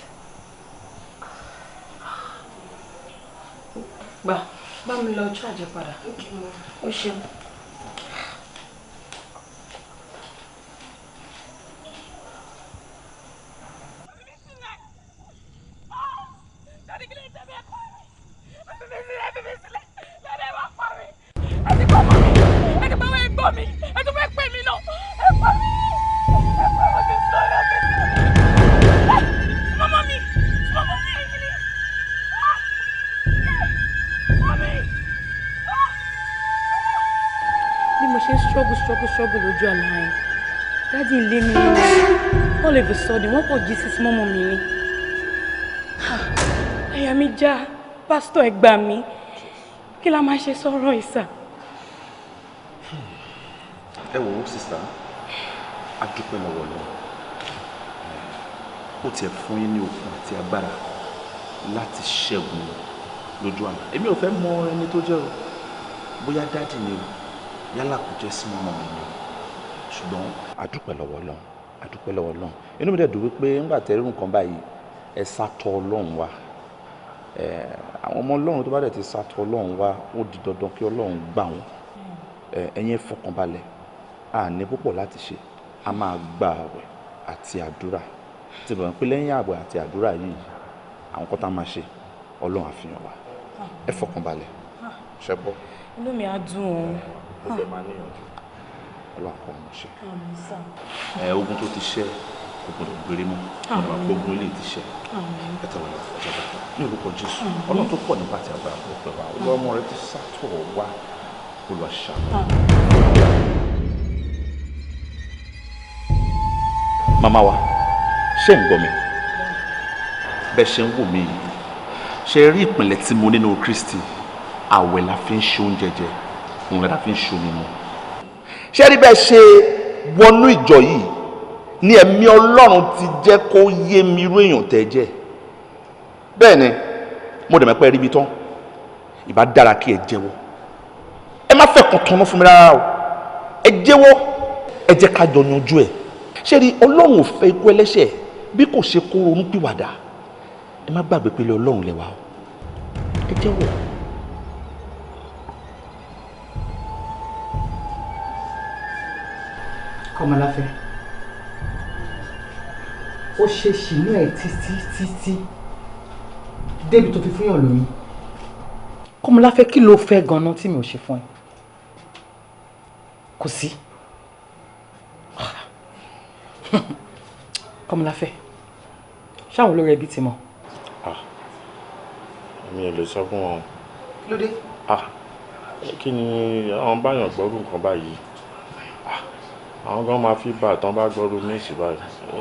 Gbà, bá mi lọ charge padà. O ṣeun. Struggle lójú àlá yẹn, daddy lé mi all of a sudden, wọ́n kàn jí sí mọ́mọ́ mi ni. Àyà mi já. Pásítọ̀, ẹ gbà mí, kí la máa ṣe sọ̀rọ̀ ìsà? Ẹ wò ó, sister, a dúpẹ́ lọ́wọ́ lọ, ó tiẹ̀ fún yín ní okun àti agbára láti ṣẹ́gun lójú àlá. Èmi ò fẹ́ mọ ẹni tó jẹ́ o, bóyá daddy ni o, yálà kò jẹ́ sí mọ́mọ́ mi ni o, ṣùgbọ́n a dúpẹ́ lọ́wọ́ Ọlọ́run, a dúpẹ́ lọ́wọ́ Ọlọ́run. Inú mi dẹ̀ dùn wípé ńgbà tẹ́ rí nǹkan báyìí, ẹ sátọ̀ Ọlọ́run wá. Àwọn ọmọ Ọlọ́run tó bá dẹ̀ ti sátọ̀ Ọlọ́run wá, ó di dandan kí Ọlọ́run gbà wọ́n. Ẹ̀yin fọkànbalẹ̀, a ní púpọ̀ láti ṣe. A máa gba àwẹ̀ àti àdúrà tí bọ̀ pé lẹ́yìn àwẹ̀ àti àdúrà yìí, àwọn kan tá a máa ṣe, Ọlọ́run àfihàn wa. Ẹ fọkànbalẹ̀, ṣẹ gbọ́. Inú mi á dùn o. Ó fẹ́ máa níyànjú, Ọlọ́run kọ́ ọmọ ṣe. Ogun tó ti ṣẹ́ kò gbọdọ̀ gbére mọ́, ọ̀nà ogun ilé ti ṣẹ́. Ẹ tẹ̀wọ̀ lọ ọjọ́ bàtà ní orúkọ Jésù. Ọlọ́run tó pọ̀ nípa àti agbára kó pẹ̀ wá. Olúwa, ọmọ rẹ ti sátọ̀ wá, Olúwa ṣàánú. Màmá wa, ṣé ń gbọ́ mi? Bẹ́ẹ̀ ṣe ń wò mí yìí, ṣe rí ìpìlẹ̀ tí mo nínú Kristi, àwẹ̀ la fi ń ṣe oúnjẹ jẹ, òun la fi ń ṣe omi mu. Ṣé rí bẹ́ẹ̀ ṣe wọnú ìjọ yìí ní ẹ̀mí Ọlọ́run ti jẹ́ kó yé mi irú èèyàn tẹ́ jẹ́. Bẹ́ẹ̀ ni mo dẹ̀ mẹ́pẹ́ rí mi tán, ìbá dára kí ẹ jẹ́wọ́. Ẹ má fẹ́ kàn tọ́nú fún mi rárá o, ẹ jẹ́wọ́, ẹ jẹ́ ká jọ yanjú ẹ̀. Ṣé rí, Ọlọ́run ò fẹ́ ikú ẹlẹ́ṣẹ̀ bí kò ṣe kó ronú pìwàdà. Ẹ má gbàgbé pé ilé Ọlọ́run lẹ wà o, ẹ jẹ́wọ́. Kọ́mọláfẹ́, ó ṣe ṣìnú ẹ̀ títí títí débi tó fi fúnyàn lóyún. Kọ́mọláfẹ́, kí ló fẹ́ gan-an tí mi ò ṣe fún ẹ? Kò sí. Kọ́mọláfẹ́, ṣáwọn olórí ẹbí ti mọ̀? Mi ò lè sọ fún wọn. Kí ló dé? Kí ni àwọn báyọ̀ gbọ́rù nǹkan báyìí? Àwọn gan máa fi bá àtàn bá gbọ́rù méjì báyìí,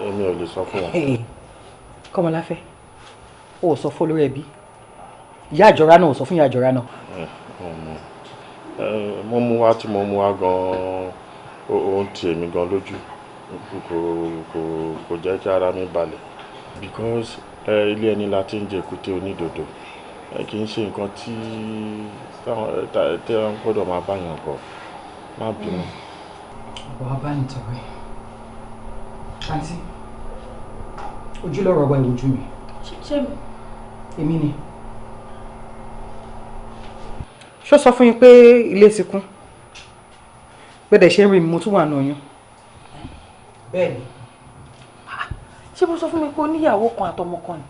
èmi ò lè sọ fún wọn. Kọ́mọláfẹ́, o ò sọ fún olórí ẹbí, ìyá àjọra náà ò sọ fún ìyá àjọra náà. Mo mú wá tí mo mú wá gan-an, ó ń ti èmi gan lójú, kò jẹ́ kí ara mi balẹ̀ because ilé ẹni la ti ń jẹ èkúté onídòdò, kì í ṣe nǹkan tí wọ́n gbọ́dọ̀ máa báyàn bọ̀, má bínú. Ọ̀bọ̀ wa bá ní tọrẹ. Àǹtí, ojúlọ́rọ̀ wa ìwojú mi. Ṣé mi? Èmi ni. Ṣó sọ fún yín pé ilé ti kún? Gbẹ́dẹ̀ ṣe ń rí mi, mo tún wà nù oyún. Bẹ́ẹ̀ni. Ṣé bó sọ fún mi pé ó níyàwó kan àtọmọ kan ni?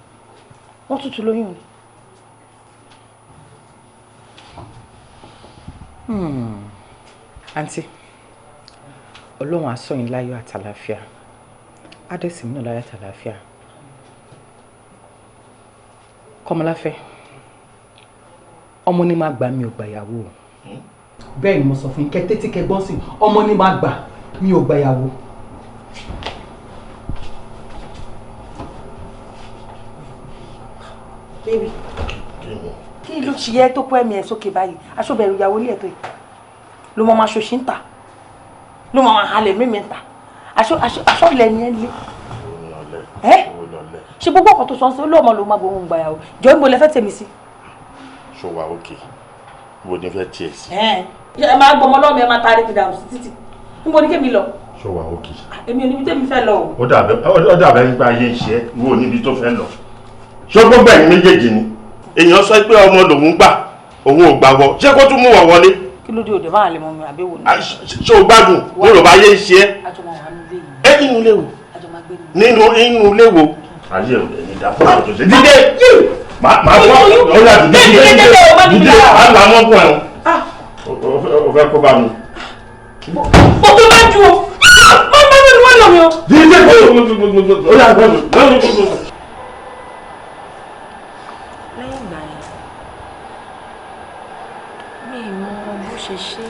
Wọ́n tún ti lóyún ni. Àǹtí, Ọlọ́run á sọ yín láyọ̀ àtàlàáfíà, á dẹ̀ sì mí náà láyọ̀ àtàlàáfíà. Kọ́mọláfẹ́, ọmọ ni máa gbà, mi ò gbà ìyàwó o. Bẹ́ẹ̀ ni mo sọ fún yín, kẹ́ tẹ́tí kẹ́ gbọ́n sí, ọmọ ni máa gbà, mi ò gbà ìyàwó. Baby, kí ló ṣe yẹ tó kó ẹ̀mí ẹ̀ sókè báyìí? Aṣọ́bẹ̀rù ìyàwó ilé ẹ̀ tó yìí ló máa ma ṣòṣì ń tà, ló máa ma halẹ̀ mímí ń tà, aṣọ ilẹ̀ ni ẹ lé. Ṣe gbogbo ọkọ̀ tó sọ ń sọ olóòmọ ló máa gbóhùn gbàyàwó, jọ ń bo lẹ fẹ́ tèmi sí. Ṣó wa òkè wo ni fẹ́ tiẹ̀ sí. Ẹ máa gbọmọ lọ́mọ, ẹ máa taari mi dànù sí títì, níbo ni kémi lọ? Ṣó wa òkè. Èmi ò níbi tèmi fẹ́ lọ o. Ó dàbẹ́ nípa ayé iṣẹ́ wo níbi tó fẹ́ lọ. Ṣó gbogbo ẹ̀yin méjèèjì ni èèyàn sọ pé ọmọ lòun gbà, òun ò gbà wọ, ṣé kó tún mú wọ wọlé? Kí ló dé òde máa lè mọ mi àbí wò ni. Ṣé o gbádùn? Mo rò bá yé ṣe é. Àjọ máa wà nílé yìí. Ẹ nínú ilé wo? Àjọ máa gbé nínú inú ilé wo? Ayé ò ní dá fún àwọn tó ṣe. Dídé! Màá fọ́ ọ yà dídé dídé dídé màá là mọ́ fún ẹ o. O fẹ́ kó bá mi. O tó bá ju o. Má má má má lọ mi o. Dídé ó yà gbọ́dọ̀. Lẹ́yìn ìgbà yẹn, mi ì mọ bó ṣe ṣe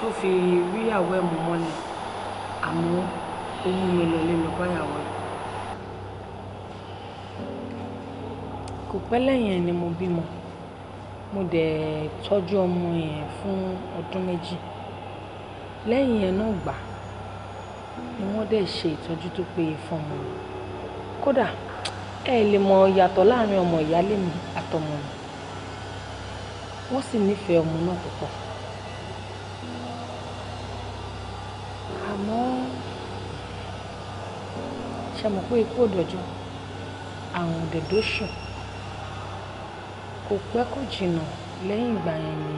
tó fi ríyàwó ẹ̀ mú mọ́lẹ̀, àmọ́ ó mú mi lọlé lọ báyàwó ẹ̀. Kò pẹ́ lẹ́yìn ẹ̀ ni mo bímọ, mo dẹ̀ tọ́jú ọmọ yẹn fún ọdún 2. Lẹ́yìn ẹ̀ náà gbà ni wọ́n dẹ̀ ṣe ìtọ́jú tó péye fún ọmọ mi. Kódà ẹ lè mọ ìyàtọ̀ láàrin ọmọ ìyálé mi àtọmọ mi. Wọ́n sì nífẹ̀ẹ́ ọmọ náà púpọ̀. Àmọ́ ṣe mọ̀ pé ikú òdòjọ́, àrùn òdòdó sùn. Kò pẹ́ kò jìnnà lẹ́yìn ìgbà yẹn ni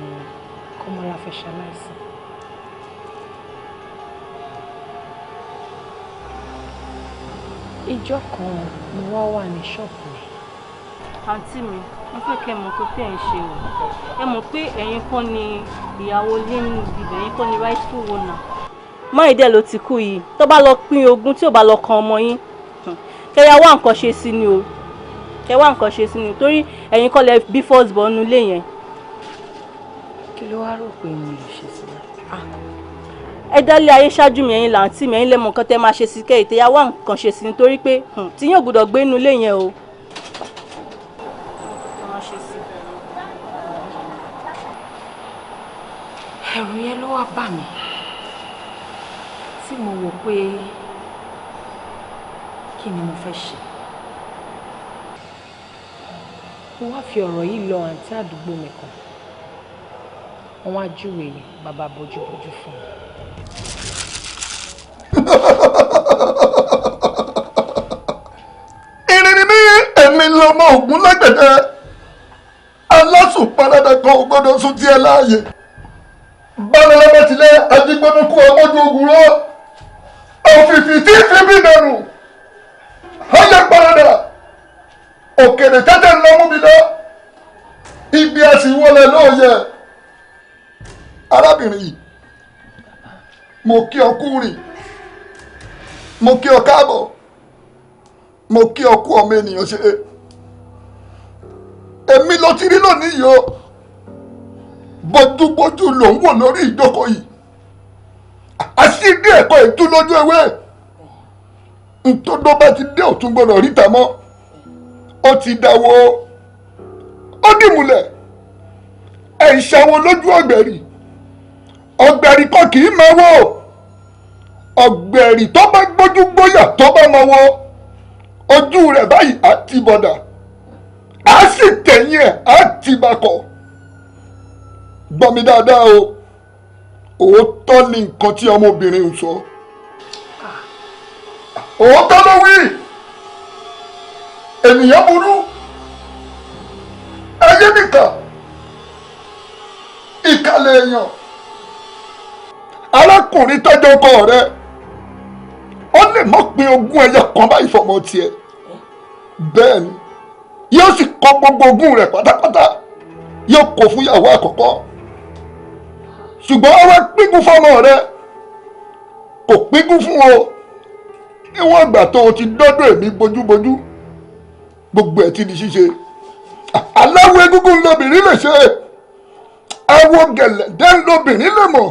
Kọ́mọláfẹ́ ṣaláìsí. Ìjọ́ kan mo wá wà ní ṣọ́ọ̀bù mi. Àǹtí mi, mo fẹ́ kẹ́ mọ̀ pé tẹ́ ẹ̀ ń ṣe o. Ẹ mọ̀ pé ẹ̀yin kọ́ ni ìyàwó ilé nínú ibibẹ̀, ẹ̀yin kọ́ ni rightful owner. Máìdẹ́ ló ti kú yìí, tó bá lọ pín ogún tí ò bá lọ kan ọmọ yín, kẹ́ ya wá nǹkan ṣe sí ni o. Kẹ́ wá nǹkan ṣe sí ni torí ẹ̀yin kọ́ lẹ bí first born nínú ilé yẹn. Kí ló wá rò pé mo lè ṣe sí i? Ẹ dálé ayé ṣáájú mi, ẹ̀yin làǹtí mi, ẹ̀yin lẹ mọ̀ nǹkan tẹ́ máa ṣe sí kẹ́ ètè ya wá nǹkan ṣe sí ni torí pé tí yóò gbọ́dọ̀ gbé inú ilé yẹn o. Ẹ̀rù yẹn ló wá bà mí tí mo wò pé kí ni mo fẹ́ ṣe. Mo wá fi ọ̀rọ̀ yìí lọ àǹtí àdúgbò mi kan, wọ́n wá júwe bàbá bójúbójú fún mi. Ìrìn ni mí, èmi lọmọ Ògún lágbẹ̀dẹ, alásùn parada kan ò gbọ́dọ̀ sùn tiẹ̀ láàyè. Bálọ́lá tilẹ̀ ajígbọ́nukú ọmọdé ogun rọ òfìfì tí fi bí dànù ọyẹ parada òkèrè tẹ́tẹ́ ń lọ mú mi lọ ibi a sì wọlé lóòyẹ. Arábìnrin yìí, mo kí ọ kú rìn, mo kí ọ káàbọ̀, mo kí ọ kú ọmọ ènìyàn ṣe. Èmi ló ti rí lónìí yìí o, bójúbójú ló ń wò lórí ìjókòó yìí, àṣírí ẹ̀kọ́ ètú lójú ewé ntòdó bá ti dé òtún gbọdọ̀ ríta mọ́. Ó ti dáwọ́, ó dìmúlẹ̀, ẹ̀ ń ṣàwọn lójú ọ̀gbẹ̀rì. Ọ̀gbẹ̀rì kan kì í máa wò, ọ̀gbẹ̀rì tó bá gbójú gbóyà tó bá máa wò ojú rẹ̀ báyìí á ti bọ̀dà, á sì tẹ̀yìn ẹ̀ á ti bakọ̀. Gbọ́ mi dáadáa o, òótọ́ ni nǹkan tí ọmọbìnrin ń sọ, òótọ́ ló wí. Ènìyàn burú, ayé nìkà, ìkàlẹ̀ èèyàn. Arákùnrin tọ́jọ́ ọkọ rẹ, ó lè mọ̀ pé ogún ẹyọ kan báyìí fọmọ tiẹ̀, bẹ́ẹ̀ ni yóò sì kó gbogbo ogún rẹ̀ pátápátá, yóò kó fún ìyàwó àkọ́kọ́. Ṣùgbọ́n ó wá pínkún fọmọ rẹ, kò pínkún fún o. Níwọ̀n ìgbà tó o ti dọ́dọ̀ èmi bójúbójú, gbogbo ẹ̀ ti di ṣíṣe. Aláwọ̀ egúngún lobìnrin lè ṣe, awo gẹ̀lẹ̀dẹ́ lobìnrin lè mọ̀.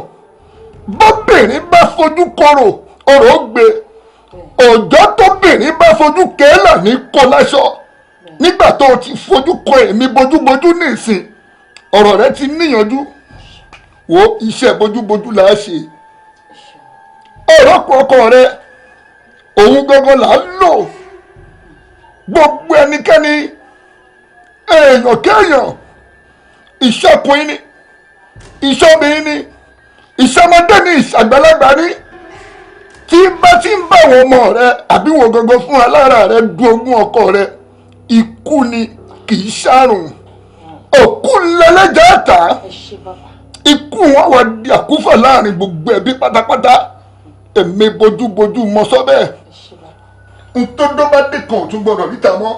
Bóbìnrin bá fojú korò, orò gbé. Òjò tóbìnrin bá fojú kéèlà ní kó láṣọ. Nígbà tó o ti fojú kọ èmi bójúbójú nísìn, ọ̀rọ̀ rẹ ti níyanjú. Wo iṣẹ́ bójúbójú là á ṣe. Ọ̀rọ̀ kọ ọkọ rẹ, òun gangan là á lò. Gbogbo ẹnikẹ́ni, èèyàn kéèyàn, ìṣọkùnrin ni, ìṣọbìnrin ni, ìṣọmọdé ni, ìṣàgbàlagbà ni, tí bá ti ń bá àwọn ọmọ rẹ àbí wọn gangan fún alára rẹ du ogún ọkọ rẹ, ikú ni kì í ṣàrùn. Òkú lẹlẹ́jà ta, ikú wọn wà di àkúfà láàrin gbogbo ẹbí pátápátá. Èmi bójúbójú mọ sọ bẹ́ẹ̀. Ntọ́dọ́bádé kan ò tún gbọdọ̀ ríta mọ́.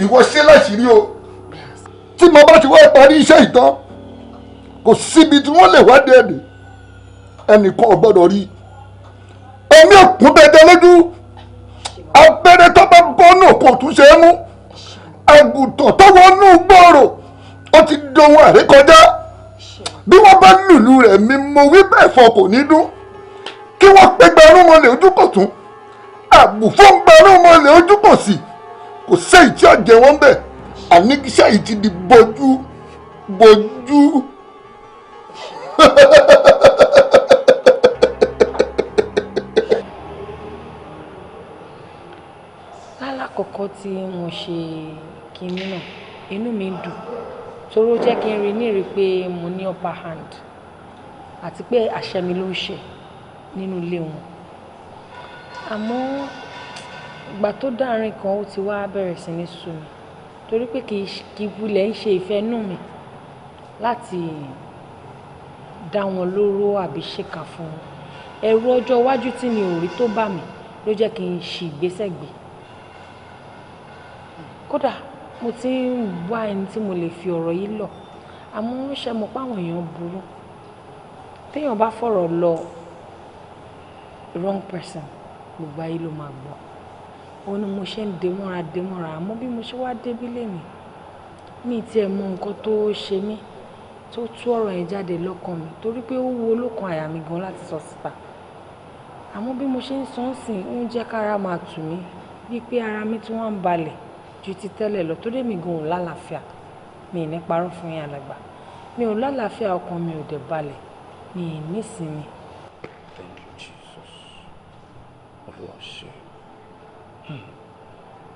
Ìwọ ṣe láṣìírí o. Tí mo bá ti wá parí iṣẹ́ ìtàn, kò síbi tí wọ́n lè wádìí ẹ̀dì, ẹnìkan ò gbọdọ̀ rí. Omi òkun dẹdẹ lójú, abẹ́rẹ́ tó bá bọ́nù kò tún ṣe é mú. Àgùntàn tó wọnú gbòòrò, ó ti dohun àrékọjá. Bí wọ́n bá lùlù rẹ̀ mi mo wí bẹ́ẹ̀ fọ kò ní dún. Kí wọ́n pé gbarún mọ́lẹ̀ ojú kò tún, àbùfọ́n gbarún mọ́lẹ̀ ojú kò sí, kò séyìí tí ọ̀jẹ̀ wọn bẹ̀. Àní iṣẹ́ yìí ti di bójú bójú. Lálàkọ́kọ́ tí mo ṣe kinní náà, inú mi dùn torí ó jẹ́ kí n rí ní rí pé mo ní upper hand àti pé àṣẹ mi ló ń ṣe nínú ilé wọn. Àmọ́ ìgbà tó dáàrin kan, ó ti wá bẹ̀rẹ̀ sí ní sú mi, torí pé kì í wulẹ̀ ń ṣe ìfẹ́ inú mi láti dá wọn lóró àbí ṣèkà fún wọn. Ẹ̀rù ọjọ́ iwájú tí mi ò rí tó bà mí ló jẹ́ kí n ṣì ìgbésẹ̀ gbé. Kódà mo ti ń wá ẹni tí mo lè fi ọ̀rọ̀ yìí lọ̀, àmọ́ ṣe mọ̀ pé àwọn èèyàn burú. Téèyàn bá fọ̀rọ̀ lọ wrong person, gbogbo ayé ló máa gbọ́. Ó ní mo ṣe ń dé mọ́ra dé mọ́ra, àmọ́ bí mo ṣe wá débí lénìí, mi tiẹ̀ mọ nǹkan tó ṣe mí tó tú ọ̀rọ̀ yẹn jáde lọ́kàn mi, torí pé ó wo olókan àyà mi gan láti sọ síta. Àmọ́ bí mo ṣe ń sọ ń sìn, ó ń jẹ́ kára máa tù mí, bíi pé ara mi tún wá ń balẹ̀ ju ti tẹ́lẹ̀ lọ, torí èmi gan ò lálàáfíà. Mi ì ní parọ́ fún yín alàgbà, mi ò lálàáfíà, ọkàn mi ò dẹ̀ balẹ̀. Mi ì nísinmi. Thank you, Jesus. Olúwa ṣe.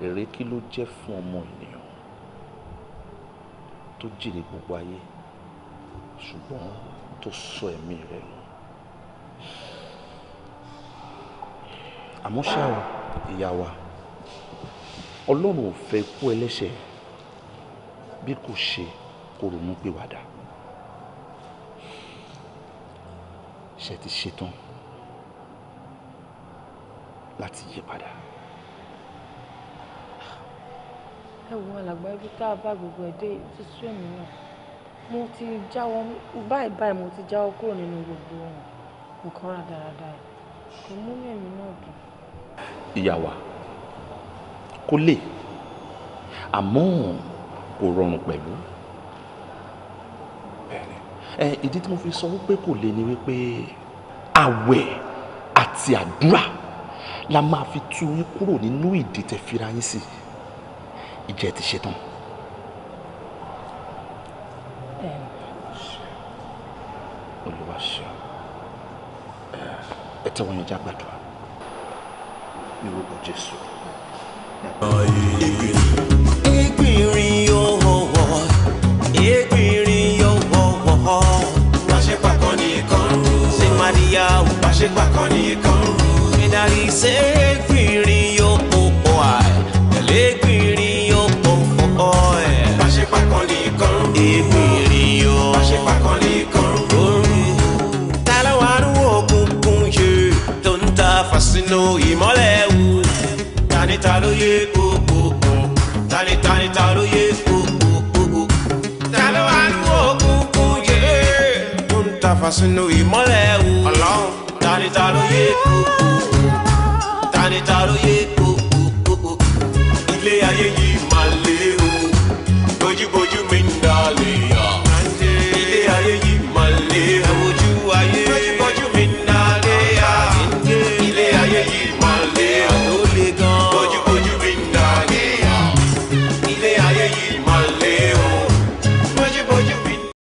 Èrè kí ló jẹ́ fún ọmọ ènìyàn tó jèrè gbogbo ayé ṣùgbọ́n tó sọ ẹ̀mí rẹ̀ nù? Àmọ́ ṣá o, ìyá wa, Ọlọ́run ò fẹ́ kú ẹlẹ́ṣẹ̀ bí kò ṣe kó ronú pìwàdà. Ṣé ti ṣetán láti yí padà? Ẹ wo alàgbà, ibi tá a bá gbogbo ẹ̀ dé ti sú èmi náà. Mo ti jáwọ́ báyìí báyìí, mo ti jáwọ́ kúrò nínú gbogbo nǹkan rádaràda ẹ̀. Kò múnú èmi náà dùn. Ìyá wa, kò lè, àmọ́ kò rọrùn pẹ̀lú. Ìdí tí mo fi sọ wípé kò lè ni wípé àwẹ̀ àti àdúrà la máa fi tú yín kúrò nínú ìdí tẹ́ fira yín sí. Ìjẹ́ ti ṣetán. Olúwa ṣe. Ẹ tẹ́wọ́ yẹn já gbàdúrà ní orúkọ Jésù. Ìgbìnrin yóò wọ̀, ìgbìnrin yóò wọ̀. Pàṣípàkọ́ nìkan rú. Ṣé Màríyá ò pàṣípàkọ́ nìkan rú? Ìdarí ṣé ìgbìnrin yóò pọ̀ ẹ̀? Tẹ̀lé ìgbìnrin yóò pọ̀ ẹ̀. Pàṣípàkọ́ nìkan rú. Ìgbìnrin yóò. Pàṣípàkọ́ nìkan rú. Ta ló wà ní òkùnkùn yìí tó ń ta fàṣínú ìmọ́lẹ̀ wò? Tani ta ló yẹ kókó? Tani tani ta ló yẹ kókó? Ta ló wà ní òkùnkùn yìí tó ń ta fàṣínú ìmọ́lẹ̀ wò? Ọlọ́run. Tani ta ló yẹ kókó? Tani ta ló yẹ kókó? Ilé ayé yìí máa lé o, bójúbójú.